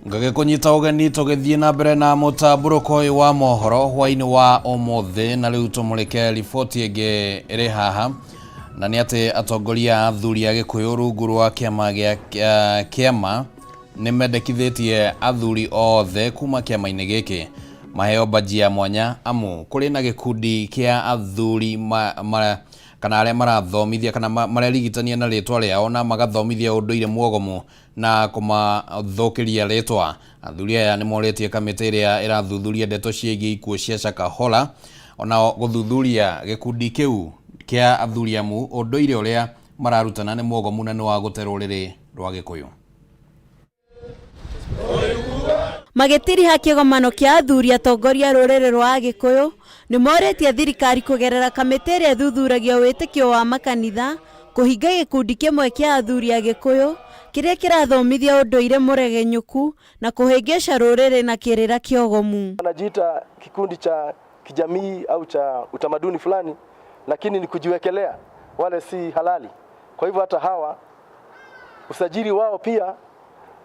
[SPEAKER 1] Ngagĩkũnyita ũgeni tũgĩthiĩ na mbere na mũtambũrũko ũyũ wa mohoro hwainĩ wa ũmũthĩ. Na rĩu tũmũrĩke riboti ĩngĩ ĩrĩ haha, na nĩ atĩ atongoria a athuri a Gĩkũyũ rungu rwa kĩama gĩa kĩama nĩ mendekithĩtie athuri othe kuma kĩama-inĩ gĩkĩ maheo mbaji ya mwanya, amu kũrĩ na gĩkundi kĩa athuri ma, ma, Kana arĩa marathomithia kana marerigitania na rĩtwa rĩao na magathomithia ũndũire mwogomu na kũmathũkĩria rĩtwa. Athuri aya nĩ morĩtie kamĩtĩ ĩrĩa ĩrathuthuria ndeto ciĩgiĩ ikuũ cia Shakahola onao gũthuthuria gĩkundi kĩu kĩa athuri amu ũndũire ũrĩa mararutana nĩ mwogomu na nĩ wa gũte rũrĩrĩ rwa Gĩkũyũ.
[SPEAKER 11] Magĩtiriha kĩgomano kĩa athuri atongoria rũrĩrĩ rwa Agĩkũyũ nĩ morĩtie thirikari kũgerera kamĩtĩ ĩrĩa ĩthuthuragia wĩtĩkio wa makanitha kũhinga gĩkundi kĩmwe kĩa athuri Agĩkũyũ kĩrĩa kĩrathomithia ũndũire mũregenyũku na kũhĩngĩca rũrĩrĩ na kĩrĩra kĩogomu.
[SPEAKER 19] Wanajiita kikundi cha kijamii au cha utamaduni fulani, lakini ni kujiwekelea, wale si halali. Kwa hivyo hata hawa usajili wao pia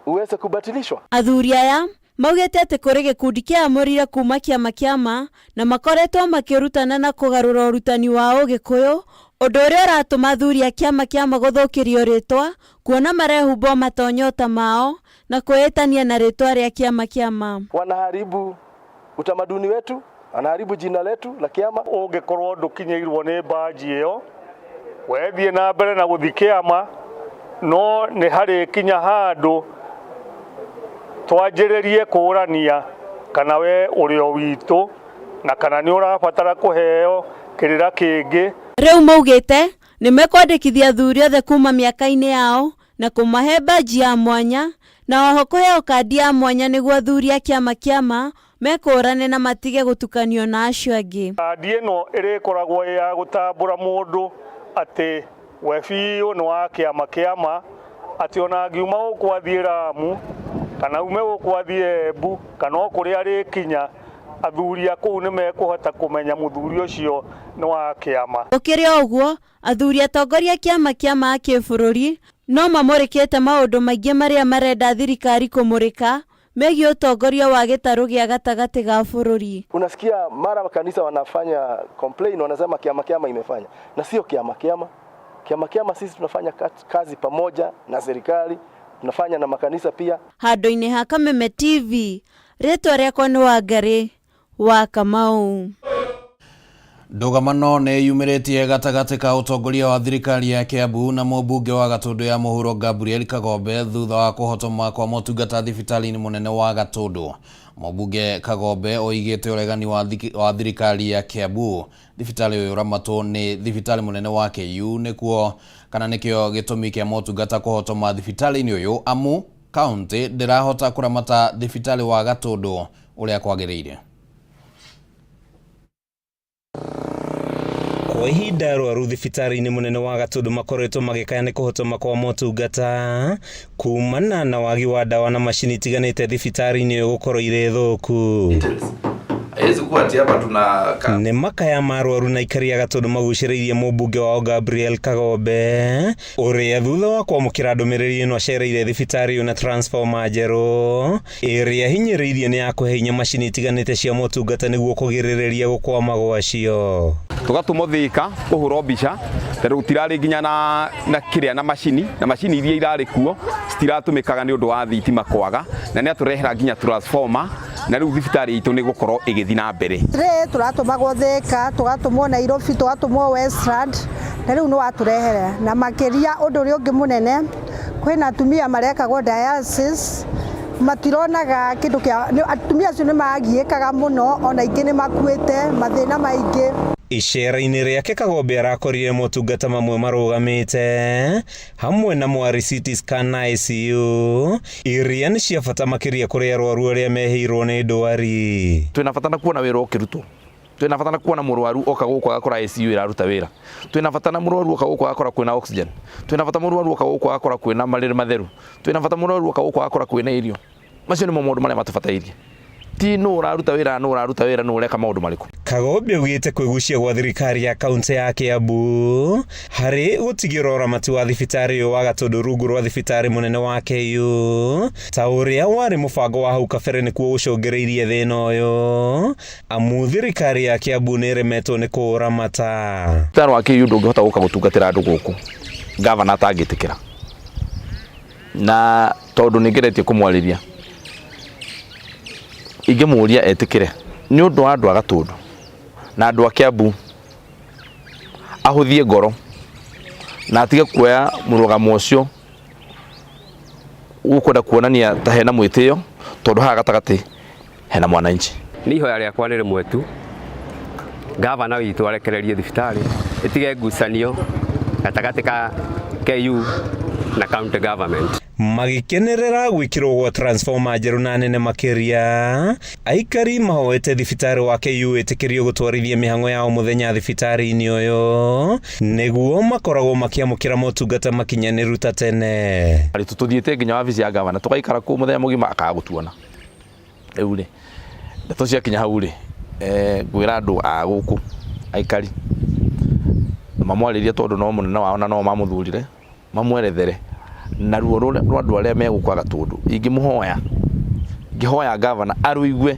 [SPEAKER 19] uweze kubatilishwa.
[SPEAKER 11] Athuri aya maugĩte atĩ kũrĩ gĩkundi kĩamũrire kuma kĩama kĩama na makoretwo makĩrutana na kũgarũra ũrutani wa ũgĩkũyũ ũndũ ũrĩa ũratũma athuri a kĩama kĩama gũthũkĩrio rĩtwa kuona marehumbwo matonyota mao na kwĩĩtania na rĩtwa rĩa kĩama kĩama.
[SPEAKER 19] Wanaharibu utamaduni wetu, wanaharibu jina letu la kiama.
[SPEAKER 20] Ũngĩkorwo ndũkinyĩirwo nĩ mbanji ĩyo wethiĩ na mbere na gũthiĩ kĩama no nĩ harĩkinya handũ twanjĩrĩrie kũũrania kana we ũrĩ o witũ na kana nĩ ũrabatara kũheo kĩrĩra kĩngĩ.
[SPEAKER 11] Rĩu maugĩte nĩ mekwandĩkithia athuri othe kuma mĩaka-inĩ yao na kũmahe mbanji ya mwanya na oho kũheo kandi ya mwanya nĩguo athuri a kĩama kĩama mekũrane na matige gũtukanio na acio angĩ.
[SPEAKER 20] Kandi ĩno ĩrĩkoragwo ĩ ya gũtambũra mũndũ atĩ we biũ nĩ wa kĩama kĩama atĩ ona angiuma gũkũ athiĩ Ramu kana ume gũkũ athiĩ Embu kana o kũrĩa arĩkinya athuri a kũu nĩ mekũhota kũmenya mũthuri ũcio nĩ wa kĩama.
[SPEAKER 11] Gũkĩrĩ o ũguo athuri atongoria kĩama kĩama a kĩbũrũri no mamũrĩkĩte maũndũ maingĩ marĩa marenda thirikari kũmũrĩka megiĩ ũtongoria wa gĩtarũ gĩa gatagatĩ ga bũrũri.
[SPEAKER 19] Unasikia mara kanisa wanafanya complain, wanasema kiama kiama imefanya, na sio kiama kiama. Kiama kiama sisi tunafanya kazi pamoja na serikali, tunafanya na makanisa pia.
[SPEAKER 11] Handũ-inĩ ha Kameme TV, rĩtwa rĩakwa nĩ Wangarĩ wa Kamau.
[SPEAKER 1] Ndũgamano nĩ yumĩrĩtie gatagatĩ ka ũtongoria wa thirikari ya Kiambu na mũmbunge wa Gatũndũ ya mũhuro Gabriel Kagombe thutha wa kũhotoma kwa motungata thibitarĩ-inĩ mũnene wa Gatũndũ. Mũmbunge Kagombe oigĩte ũregani wa thirikari ya Kiambu thibitarĩ ũyũ ũramatwo nĩ thibitarĩ mũnene wa KU nĩkuo kana nĩkĩo gĩtũmi kĩa motungata kũhotoma thibitarĩ-inĩ ũyũ amu kaunti ndĩrahota kũramata thibitarĩ wa Gatũndũ ũrĩa kwagĩrĩire.
[SPEAKER 21] Kwa ihinda arwaru thibitarĩ-inĩ mũnene wa Gatũndũ makoretwo magĩkaya nĩ kũhotoma kwa motungata kumana na wagi wa ndawa na macini itiganĩte thibitarĩ-inĩ ũyũ gũkorwo irĩ thũku.
[SPEAKER 22] Haiwezi kuwa ati hapa tuna
[SPEAKER 21] nĩ makaya ma arwaru na aikari a Gatũndũ magucĩrĩirie mũmbunge wao Gabriel Kagombe ũrĩa thutha wa kwamũkĩra ndũmĩrĩri ĩno acereire thibitarĩ ũyũ na transformer njerũ ĩrĩa hinyĩrĩirie nĩ ya kũhe hinya macini itiganĩte cia motungata nĩguo kũgirĩrĩria gũkwama gwacio.
[SPEAKER 23] Tũgatũmwo Thĩka kũhũrwo mbica tondũ gũtirarĩ nginya na kĩrĩa na macini na macini iria irarĩ kuo citiratũmĩkaga nĩ ũndũ wa thitima kwaga na nĩ atũrehera nginya transformer na rĩu thibitarĩ itũ nĩ gũkorwo ĩgĩthiĩ na mbere.
[SPEAKER 24] Rĩ tũratũmagwo Thĩka, tũgatũmwo Nairobi, tũgatũmwo Westland na rĩu nĩ watũrehere na makĩria ũndũ ũrĩa ũngĩ mũnene kwĩna atumia marekagwo dialysis matironaga kĩndũ kĩa atumia acio nĩ magiĩkaga mũno ona ingĩ nĩ makuĩte mathĩna maingĩ.
[SPEAKER 21] Icera-inĩ rĩake Kagombe arakorire motungata mamwe marũgamĩte hamwe na mwari CT scan na ICU iria nĩ cia bata makĩria kũrĩ arwaru arĩa mehĩirwo nĩ ndwari.
[SPEAKER 22] Twĩna bata na kuona wĩra ũkĩrutwo, twĩna bata na kuona mũrwaru oka gũkũ agakora ICU ĩraruta wĩra, twĩna bata na mũrwaru oka gũkũ agakora kwĩna oxygen, twĩna bata mũrwaru oka gũkũ agakora kwĩna marĩrĩ matheru, twĩna bata mũrwaru oka gũkũ agakora kwĩna irio. Macio nĩmo maũndũ marĩa matũbatairie. Ti nũ ũraruta wĩra, nũ ũraruta wĩra, nũ ũreka maũndũ marĩkũ.
[SPEAKER 21] Kagombe augĩte kwĩgucia gwa thirikari ya kaunti ya Kiambu harĩ gũtigĩrĩra ũramati wa thibitarĩ ũyũ wa Gatũndũ rungu rwa thibitarĩ mũnene wa KU ta ũrĩa warĩ mũbango wa hau kabere nĩkuo gũcũngĩrĩirie thĩna ũyũ amu thirikari ya Kiambu nĩ ĩremetwo nĩ kũũramata.
[SPEAKER 22] Thibitarĩ wa KU ndũngĩhota gũka gũtungatĩra andũ gũkũ gavana atangĩtĩkĩra, na tondũ nĩ ngeretie kũmwarĩria ingĩmũria etĩkĩre nĩ ũndũ wa andũ a Gatũndũ na andũ a Kiambu Ahũthie ngoro na atige kuoya mũrũgamo ũcio ũkwenda kuonania ta hena mwĩtĩo tondũ haha gatagatĩ hena mwananchi.
[SPEAKER 3] Nĩ ihoya rĩakwa nĩ rĩmwe tu, gavana witũ arekererie thibitarĩ ĩtige ngucanio gatagatĩ ka KU na county government.
[SPEAKER 21] Magĩkenerera gwĩkĩrwo gwa transformer njerũ na nene makĩria, aikari mahoete thibitarĩ wa KU wĩtĩkĩrio gũtwarithia mĩhang'o ya o mũthenya thibitarĩ-inĩ ũyũ nĩguo makoragwo makĩamũkĩra motungata makinyanĩru ta tene.
[SPEAKER 22] Tũthiĩte nginya wabici ya gavana tũgaikara kũu mũthenya mũgima akaga gũtuona. Rĩu rĩ, ndeto ciakinya hau rĩ, ngwĩra andũ a gũkũ aikari mamwarĩrie tondũ no mũnene wao na no mamũthurire, mamwerethere na ruo rwa andũ arĩa me gũkũ a Gatũndũ. Ingĩmũhoya, ingĩhoya ngavana arũigue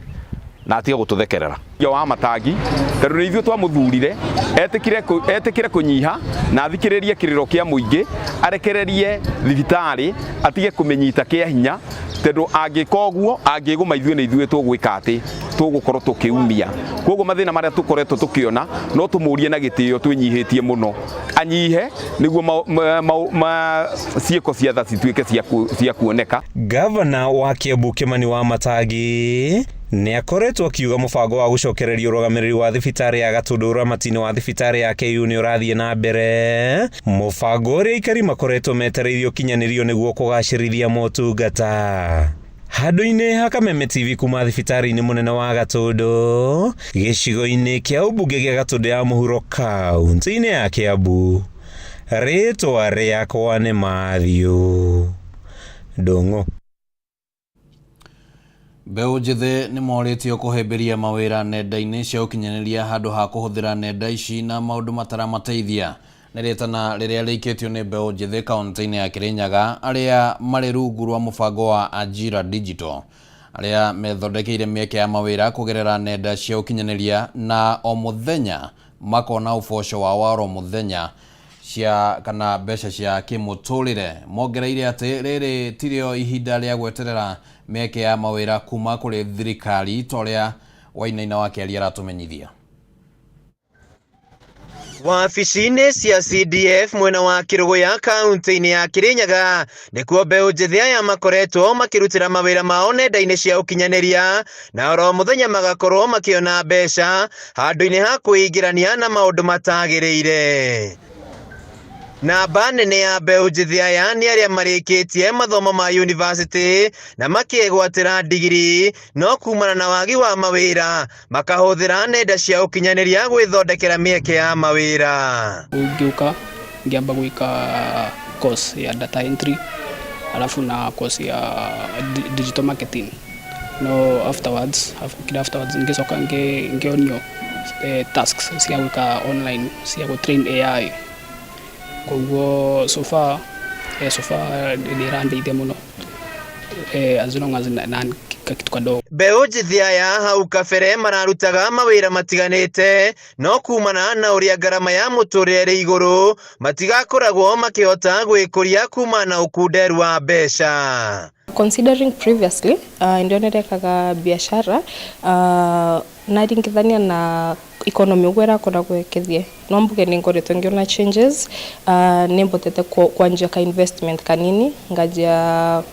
[SPEAKER 22] na atige gũtũthekerera.
[SPEAKER 23] Wa Matangi tondũ nĩ ithuĩ twamũthurire etĩkire etĩkĩre kũnyiha na athikĩrĩrie kĩrĩro kĩa mũingĩ arekererie thibitarĩ atige kũmĩnyita kĩa hinya tondũ angĩka ũguo angĩgũma ithuĩ nĩ ithuĩ tũgwĩka atĩ tũgũkorwo tũkĩumia koguo mathĩna marĩa tũkoretwo tũkĩona no tũmũrie na gĩtĩo twĩnyihĩtie mũno anyihe nĩguo ciĩko cia tha cituĩke cia kuoneka.
[SPEAKER 21] Gavana wa Kiambu Kimani Wamatangi nĩ akoretwo akiuga mũbango wa gũcokereria ũrũgamĩrĩri wa thibitarĩ ya Gatũndũ ũramati-inĩ wa thibitarĩ ya KU nĩ ũrathiĩ na mbere, mũbango ũrĩa aikari makoretwo metereire ũkinyanĩrio nĩguo kũgacĩrithia motungata. Handũ-inĩ ha Kameme TV kuma thibitarĩ-inĩ mũnene wa Gatũndũ, gĩcigo-inĩ kĩa ũmbunge gĩa Gatũndũ ya mũhuro kaunti-inĩ ya Kiambu, rĩtwa rĩakwa nĩ Matthew Ndũng'ũ.
[SPEAKER 1] Mbeũ njĩthĩ nĩ morĩtio kũhĩmbĩria mawĩra nenda-inĩ cia ũkinyanĩria handũ ha kũhũthĩra nenda ici na maũndũ mataramateithia. Nĩ rĩtana rĩrĩa rĩikĩtio nĩ mbeũ njĩthĩ kaunti-inĩ ya Kĩrĩnyaga arĩa marĩ rungu rwa mũbango wa Ajira Digital arĩa methondekeire mĩeke ya mawĩra kũgerera nenda cia ũkinyanĩria na o mũthenya makona ũboco wao wa oro mũthenya cia kana mbeca cia kĩmũtũrĩre. Mongereire atĩ rĩrĩ tirĩo ihinda rĩa gweterera mĩeke ya mawĩra kuma kũrĩ thirikari ta ũrĩa Wainaina wa Kĩaria aratũmenyithia.
[SPEAKER 4] Wabici-inĩ cia CDF mwena wa Kĩrũgũya kaunti-inĩ ya Kĩrĩnyaga nĩkuo mbeũ njĩthĩ aya makoretwo makĩrutĩra mawĩra mao nenda-inĩ cia ũkinyanĩria na oro mũthenya magakorwo makĩona mbeca handũ-inĩ ha kwĩingĩrania na maũndũ matagĩrĩire. Namba nene ya mbeũ njĩthĩ aya nĩ arĩa marĩkĩtie mathomo ma yunivasĩtĩ na makegwatĩra ndigiri no kumana na wagi wa mawĩra makahũthĩra nenda cia ũkinyanĩria gwĩthondekera mĩeke ya mawĩra.
[SPEAKER 7] Ngĩũka ngĩamba gwĩka course ya data entry alafu na course ya digital marketing no afterwards kira afterwards ngĩcoka ngĩonio tasks cia gwĩka online cia gũ train AI koguo so far so far nĩ ĩrandeithia mũno as long as na kakitu kadogo.
[SPEAKER 4] Mbeũ njĩthĩ aya hau kabere mararutaga mawĩra matiganĩte no kumana na ũrĩa ngarama ya mũtũrĩre ĩrĩ igũrũ matigakoragwo makĩhota gwĩkũria kumana na ũkunderu wa mbeca.
[SPEAKER 8] Considering previously ndio nĩrekaga biashara naringithania na economy ũguo ĩrakoragwo ĩkĩthiĩ no mbuge nĩ ngoretwo ngĩona changes nĩ mbotete kwanjia ka investment kanini nganjia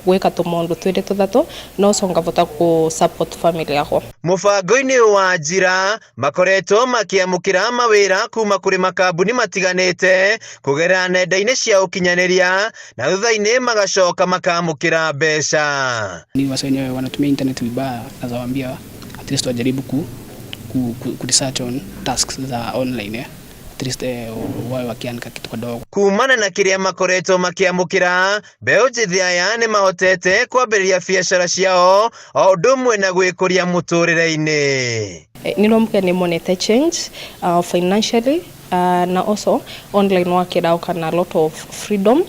[SPEAKER 8] gwĩka tũmaũndũ twĩrĩ tũthatũ no so ngavota kũ support family yakwa.
[SPEAKER 4] Mũbango-inĩ ũyũ wa Ajira makoretwo makĩamũkĩra mawĩra kuma kũrĩ makambuni matiganĩte kũgerera nenda-inĩ cia ũkinyanĩria na thutha-inĩ magacoka makamũkĩra mbeca.
[SPEAKER 7] Ni wase wenyewe wanatumia internet vibaya, naweza waambia at least wajaribu ku research on tasks za online At least wawe wakiandika kitu kadogo.
[SPEAKER 4] Kumana na kĩrĩa makoretwo makĩamũkĩra mbeũ njĩthĩ aya nĩ mahotete kwambĩrĩria biacara ciao o ũndũ ũmwe na gwĩkũria mũtũrĩre-inĩ.
[SPEAKER 8] Nĩrombuga nĩ monete change financially na also online work ĩraũka na lot of freedom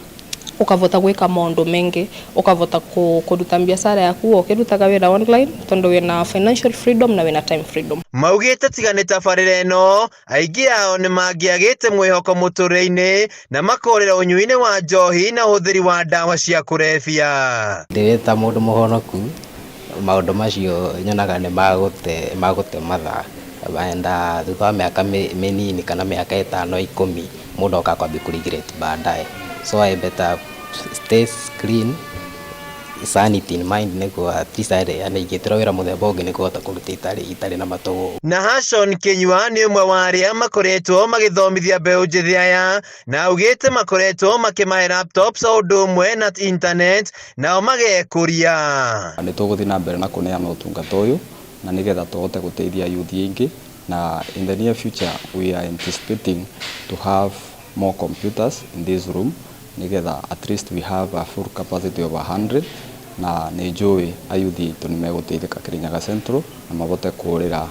[SPEAKER 8] ukavota gwika maundu mengi ukavota kuruta biacara yaku ukirutaga wira online tondu wina financial freedom na wina time freedom.
[SPEAKER 4] Maugĩte tiga nĩ tabarĩra ĩno aingĩ ao nĩ mangĩagĩte mwĩhoko mũtũrĩre-inĩ na makorĩra ũnyui-inĩ wa njohi na ũhũthĩri wa ndawa cia kũrebia.
[SPEAKER 25] Ndĩrĩ ta mũndũ mũhonoku maũndũ macio nyonaga nĩ magũte mathaa.
[SPEAKER 2] And thutha wa mĩaka mĩnini kana mĩaka ĩtano 10 mũndũ okaga kwambia kũ regret baadaye. So I better stay clean, sanity in mind nĩguo at least yani ingĩtĩrwo wĩra mũthemba ũngĩ nĩngũhota kũruta itarĩ na matũgũgũ.
[SPEAKER 4] Nahashon Kinyua nĩ ũmwe wa arĩa makoretwo magĩthomithia mbeũ njĩthĩ aya na augĩte makoretwo makĩmahe laptops o ũndũ ũmwe na internet nao magekũria.
[SPEAKER 6] Nĩ tũgũthiĩ na mbere na kũneana ũtungata ũyũ na nĩgetha tũhote gũteithia youth aingĩ na in the near future we are anticipating to have more computers in this room nĩgetha at least we have a full capacity of 100 na nĩ njũĩ ayuthi aitũ nĩ megũteithĩka Kirinyaga Central na mahote kũũrĩra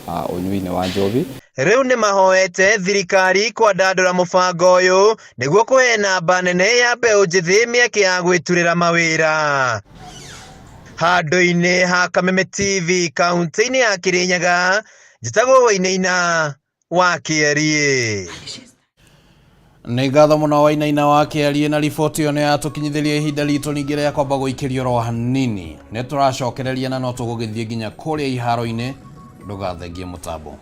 [SPEAKER 6] ũnyui-inĩ wa njohi.
[SPEAKER 4] Rĩu nĩ mahoete thirikari kwandandũra mũbango ũyũ nĩguo kũhe namba nene ya mbeũ njĩthĩ mĩeke ya gwĩturĩra mawĩra. Handũ-inĩ ha Kameme TV kaunti-inĩ ya Kirinyaga, njĩtagwo Wainaina wa Kĩeriĩ.
[SPEAKER 1] Nĩ ngatho mũno Wainaina wa Kĩeriĩ na riboti ĩyo nĩ yatũkinyithĩria ihinda ritũ ningĩ rĩa kwamba gũikĩrio oro hanini. Nĩ tũracokereria na no tũgũgĩthiĩ nginya kũrĩa iharo-inĩ, ndũgathengie mũtambo.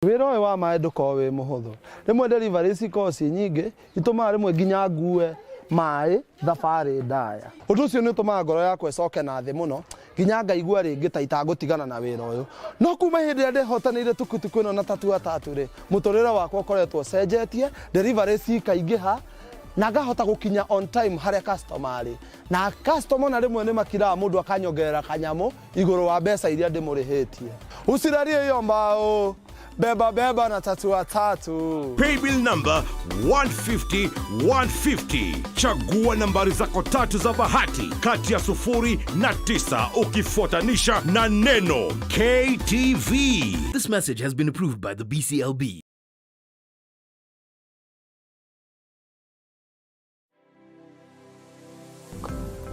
[SPEAKER 9] Wĩra ũyũ wa maĩ ndũkoragwo wĩ mũhũthũ. Rĩmwe delivery cikoragwo ciĩ nyingĩ, itũmaga rĩmwe nginya ngue maĩ thabarĩ ndaya. Ũndũ ũcio nĩ ũtũmaga ngoro yakwa ĩcoke na thĩ mũno, nginya ngaigua rĩngĩ ta itangũtigana na wĩra ũyũ. No kuma hĩndĩ ĩrĩa ndehotanĩire tukutuku ĩno na tatua tatu rĩ, mũtũrĩre wakwa ũkoretwo ũcenjetie, delivery cikaingĩha, na ngahota gũkinya on time harĩa customer arĩ. Na customer ona rĩmwe nĩ makiraga mũndũ akanyongerera kanyamũ igũrũ wa mbeca iria ndĩmũrĩhĩtie. Usilalie hiyo mbao, beba beba na tatua tatu.
[SPEAKER 17] Paybill number 150 150. Chagua nambari zako tatu za bahati kati ya 0 na 9 ukifuatanisha na neno KTV.
[SPEAKER 18] This message has been approved by the BCLB.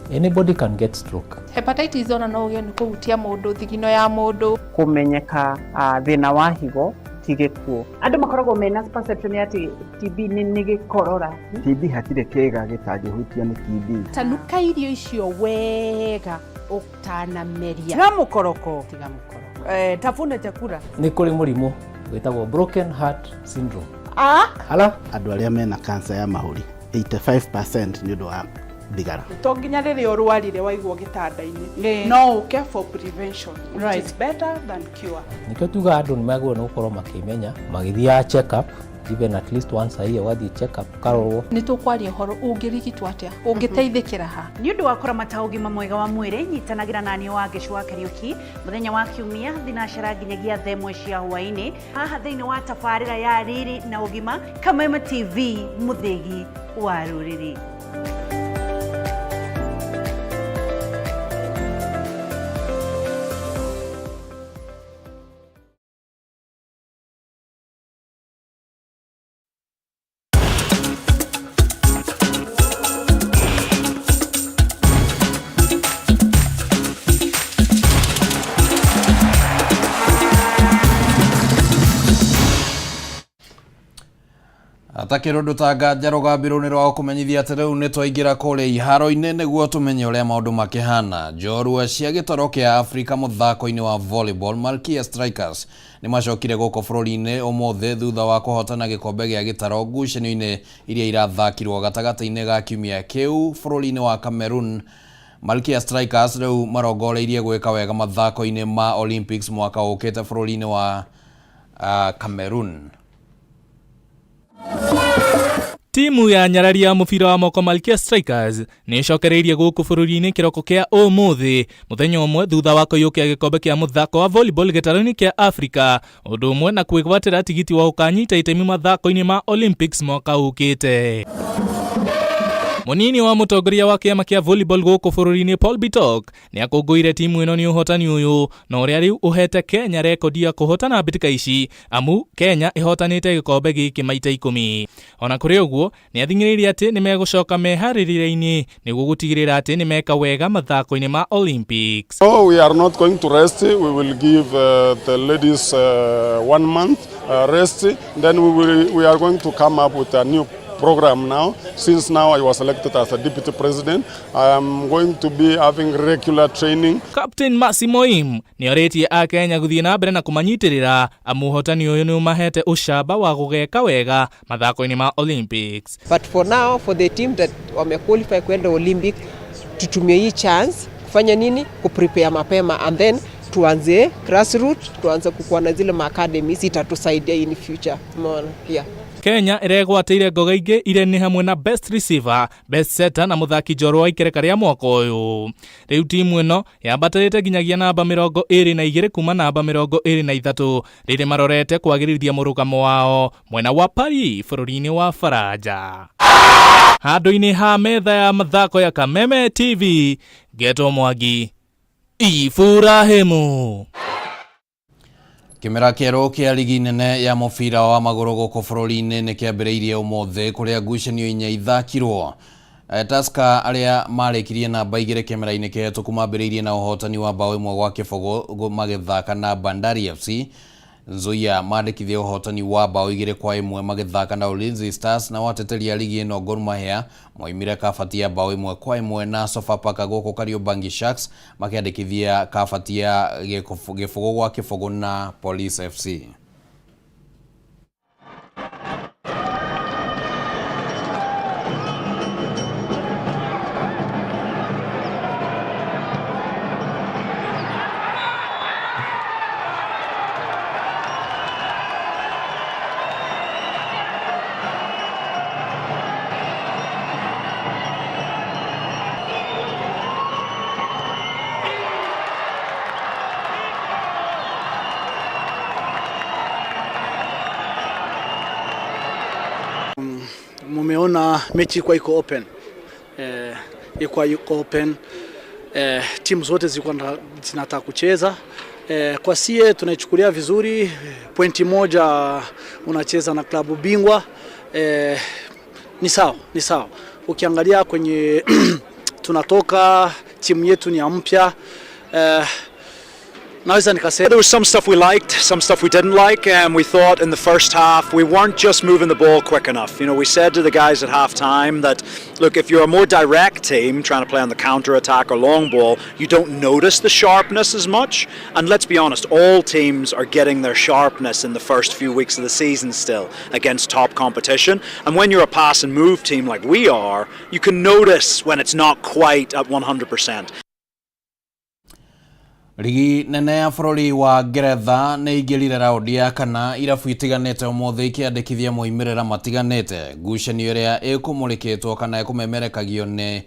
[SPEAKER 10] Anybody can get stroke.
[SPEAKER 8] Hepatitis ona no ũgĩe nĩ kũhutia mũndũ thigino ya mũndũ.
[SPEAKER 25] Kũmenyeka thĩna wa higo ti gĩkuũ.
[SPEAKER 26] Andũ makoragwo mena perception ya atĩ TB nĩ gĩkorora.
[SPEAKER 27] TB hatirĩ kĩĩga gĩtangĩhutio nĩ TB.
[SPEAKER 28] Tanuka irio icio wega ũtanameria.
[SPEAKER 26] Tiga mũkoroko.
[SPEAKER 28] Tiga mũkoroko.
[SPEAKER 26] Tafuna chakula.
[SPEAKER 10] Nĩ kũrĩ mũrimũ wĩtagwo broken heart syndrome.
[SPEAKER 26] Ah?
[SPEAKER 10] Ala?
[SPEAKER 29] Andũ arĩa mena cancer ya mahũri 85% nĩ ũndũ wa thigara.
[SPEAKER 30] To nginya rĩrĩa ũrwarire waigwo gĩtanda-inĩ, no ũke for prevention, which is better than cure.
[SPEAKER 10] Nĩkĩo tugaga andũ nĩ magĩrĩirwo nĩ gũkorwo makĩmenya magĩthiaga check up even at least once a year, ũgathiĩ check up ũkarorwo.
[SPEAKER 8] Nĩ tũkwaria ũhoro ũngĩrigitwo atĩa, ũngĩteithĩkĩra ha.
[SPEAKER 26] Nĩ ũndũ wa kũramata ũgima mwega wa mwĩrĩ, nyitanagĩra na niĩ Wangeci wa Kariũki mũthenya wa Kiumia thinacara nginyagia thaa ĩmwe cia hwaĩ-inĩ haha thĩinĩ wa tabarĩra ya Riri na Ũgima, Kameme TV, mũthĩgi wa rũrĩrĩ.
[SPEAKER 1] Atakĩrĩ ũndũ ta nganja rũgambĩ rũu nĩ rwa gũkũmenyithia atĩ rĩu nĩ twaingĩra kũrĩa iharo-inĩ nĩguo tũmenye ũrĩa maũndũ makĩhana. Njorua cia gĩtaro kĩa Afrika mũthako-inĩ wa volleyball Malkia Strikers nĩ macokire gũkũ bũrũri-inĩ ũmũthĩ thutha wa kũhotana gĩkombe gĩa gĩtaro ngucanio-inĩ iria irathakirwo gatagatĩ-inĩ ga kiumia kĩu bũrũri-inĩ wa Cameroon. Malkia Strikers rĩu marongoreirie gwĩka wega mathako-inĩ ma Olympics mwaka ũkĩte bũrũri-inĩ wa Cameroon.
[SPEAKER 31] Timu ya nyarari ya mũbira wa moko Malkia Strikers nĩ ĩcokereirie gũkũ bũrũri-inĩ kĩroko kĩa ũmũthĩ mũthenya ũmwe thutha wa kũiyũkia gĩkombe kĩa mũthako wa volleyball gĩtaro-inĩ kĩa Afrika, ũndũ ũmwe na kwĩgwatĩra tigiti wa gũkanyita itemi mathako-inĩ ma Olympics mwaka ũkĩte. Munini wa mũtongoria wa kĩama kĩa volleyball gũkũ bũrũri-inĩ Paul Bitok nĩ akũngũire timu ĩno nĩ ũhotani ũyũ na ũrĩa rĩu ũhete Kenya rekondi ya kũhotana mbĩtĩka ici, amu Kenya ĩhotanĩte gĩkombe gĩkĩ maita 10. Ona kũrĩ ũguo, nĩ athing'ĩrĩirie atĩ nĩ megũcoka meharĩrĩria-inĩ nĩguo gũtigĩrĩra atĩ nĩ meka wega mathako-inĩ ma Olympics.
[SPEAKER 3] So we are not going to rest. We will give the ladies 1 month rest. Then we are going to come up with a new program now. Since now I was elected as a deputy president, I am going to be having regular training.
[SPEAKER 31] Captain Mercy Moim nĩ orĩtie akenya gũthiĩ na mbere na kũmanyitĩrĩra, amu ũhotani ũyũ nĩ ũmahete ũcamba wa gũgeka wega mathako-inĩ ma Olympics.
[SPEAKER 5] But for now, for the team that wamequalify kwenda Olympic, tutumie hii chance kufanya nini? Kuprepare mapema and then tuanze grassroots, tuanze kukuwa na zile academies itatusaidia in future. Umeona? Yeah.
[SPEAKER 31] Kenya ĩregwatĩire ngoga ingĩ iria nĩ hamwe na best receiver, best setter na mũthaki njorua wa ikereka rĩa mwaka ũyũ. Rĩu timu ĩno yambatĩrĩte nginyagia namba 22 kuma namba 23 rĩrĩ marorete kwagĩrithia mũrũgamo wao mwena wa Paris bũrũri-inĩ wa Faranja. Handũ-inĩ ha metha ya mathako ya Kameme TV, Geto Mwangi, Iburahĩmu.
[SPEAKER 1] Kĩmera kĩerũ kĩa ligi nene ya mũbira wa magũrũ gũkũ bũrũri-inĩ nĩ kĩambĩrĩirie ũmũthĩ kũrĩa ngucanio inya ithakirwo. Tusker arĩa marĩkirie namba 2 kĩmera-inĩ kĩhetũku mambĩrĩirie na ũhotani wa bao 1-0 magĩthaka na Bandari FC. Nzoia mandĩkithia ũhotani wa bao 2-1 magĩthaka na Ulinzi Stars, na wateteria ligi ĩno Gor Mahia moimire kabati ya bao 1-1 na Sofapaka gũkũ Kariobangi Sharks makĩandĩkithia kabati ya 0-0 na Police FC.
[SPEAKER 11] Mumeona mechi ilikuwa iko open, ilikuwa iko open, timu zote zilikuwa zinataka kucheza. Kwa sie tunaichukulia vizuri, pointi moja unacheza na klabu bingwa, ni sawa, ni sawa. Ukiangalia kwenye tunatoka, timu yetu ni ya mpya. Naweza nikasema
[SPEAKER 12] there was some stuff we liked, some stuff we didn't like, and we thought in the first half we weren't just moving the ball quick enough. You know, we said to the guys at half time that, look, if you're a more direct team trying to play on the counter attack or long ball, you don't notice the sharpness as much. And let's be honest, all teams are getting their sharpness in the first few weeks of the season still against top competition. And when you're a pass and move team like we are, you can notice when it's not quite at 100%.
[SPEAKER 1] Ligi nene ya bũrũri wa Ngeretha nĩ ĩingĩrire raundi ya kana irabu itiganĩte ũmũthĩ ikĩandĩkithia moimĩrĩra matiganĩte. Ngucanio ĩrĩa ĩkũmũrĩkĩtwo kana ĩkũmemerekagio nĩ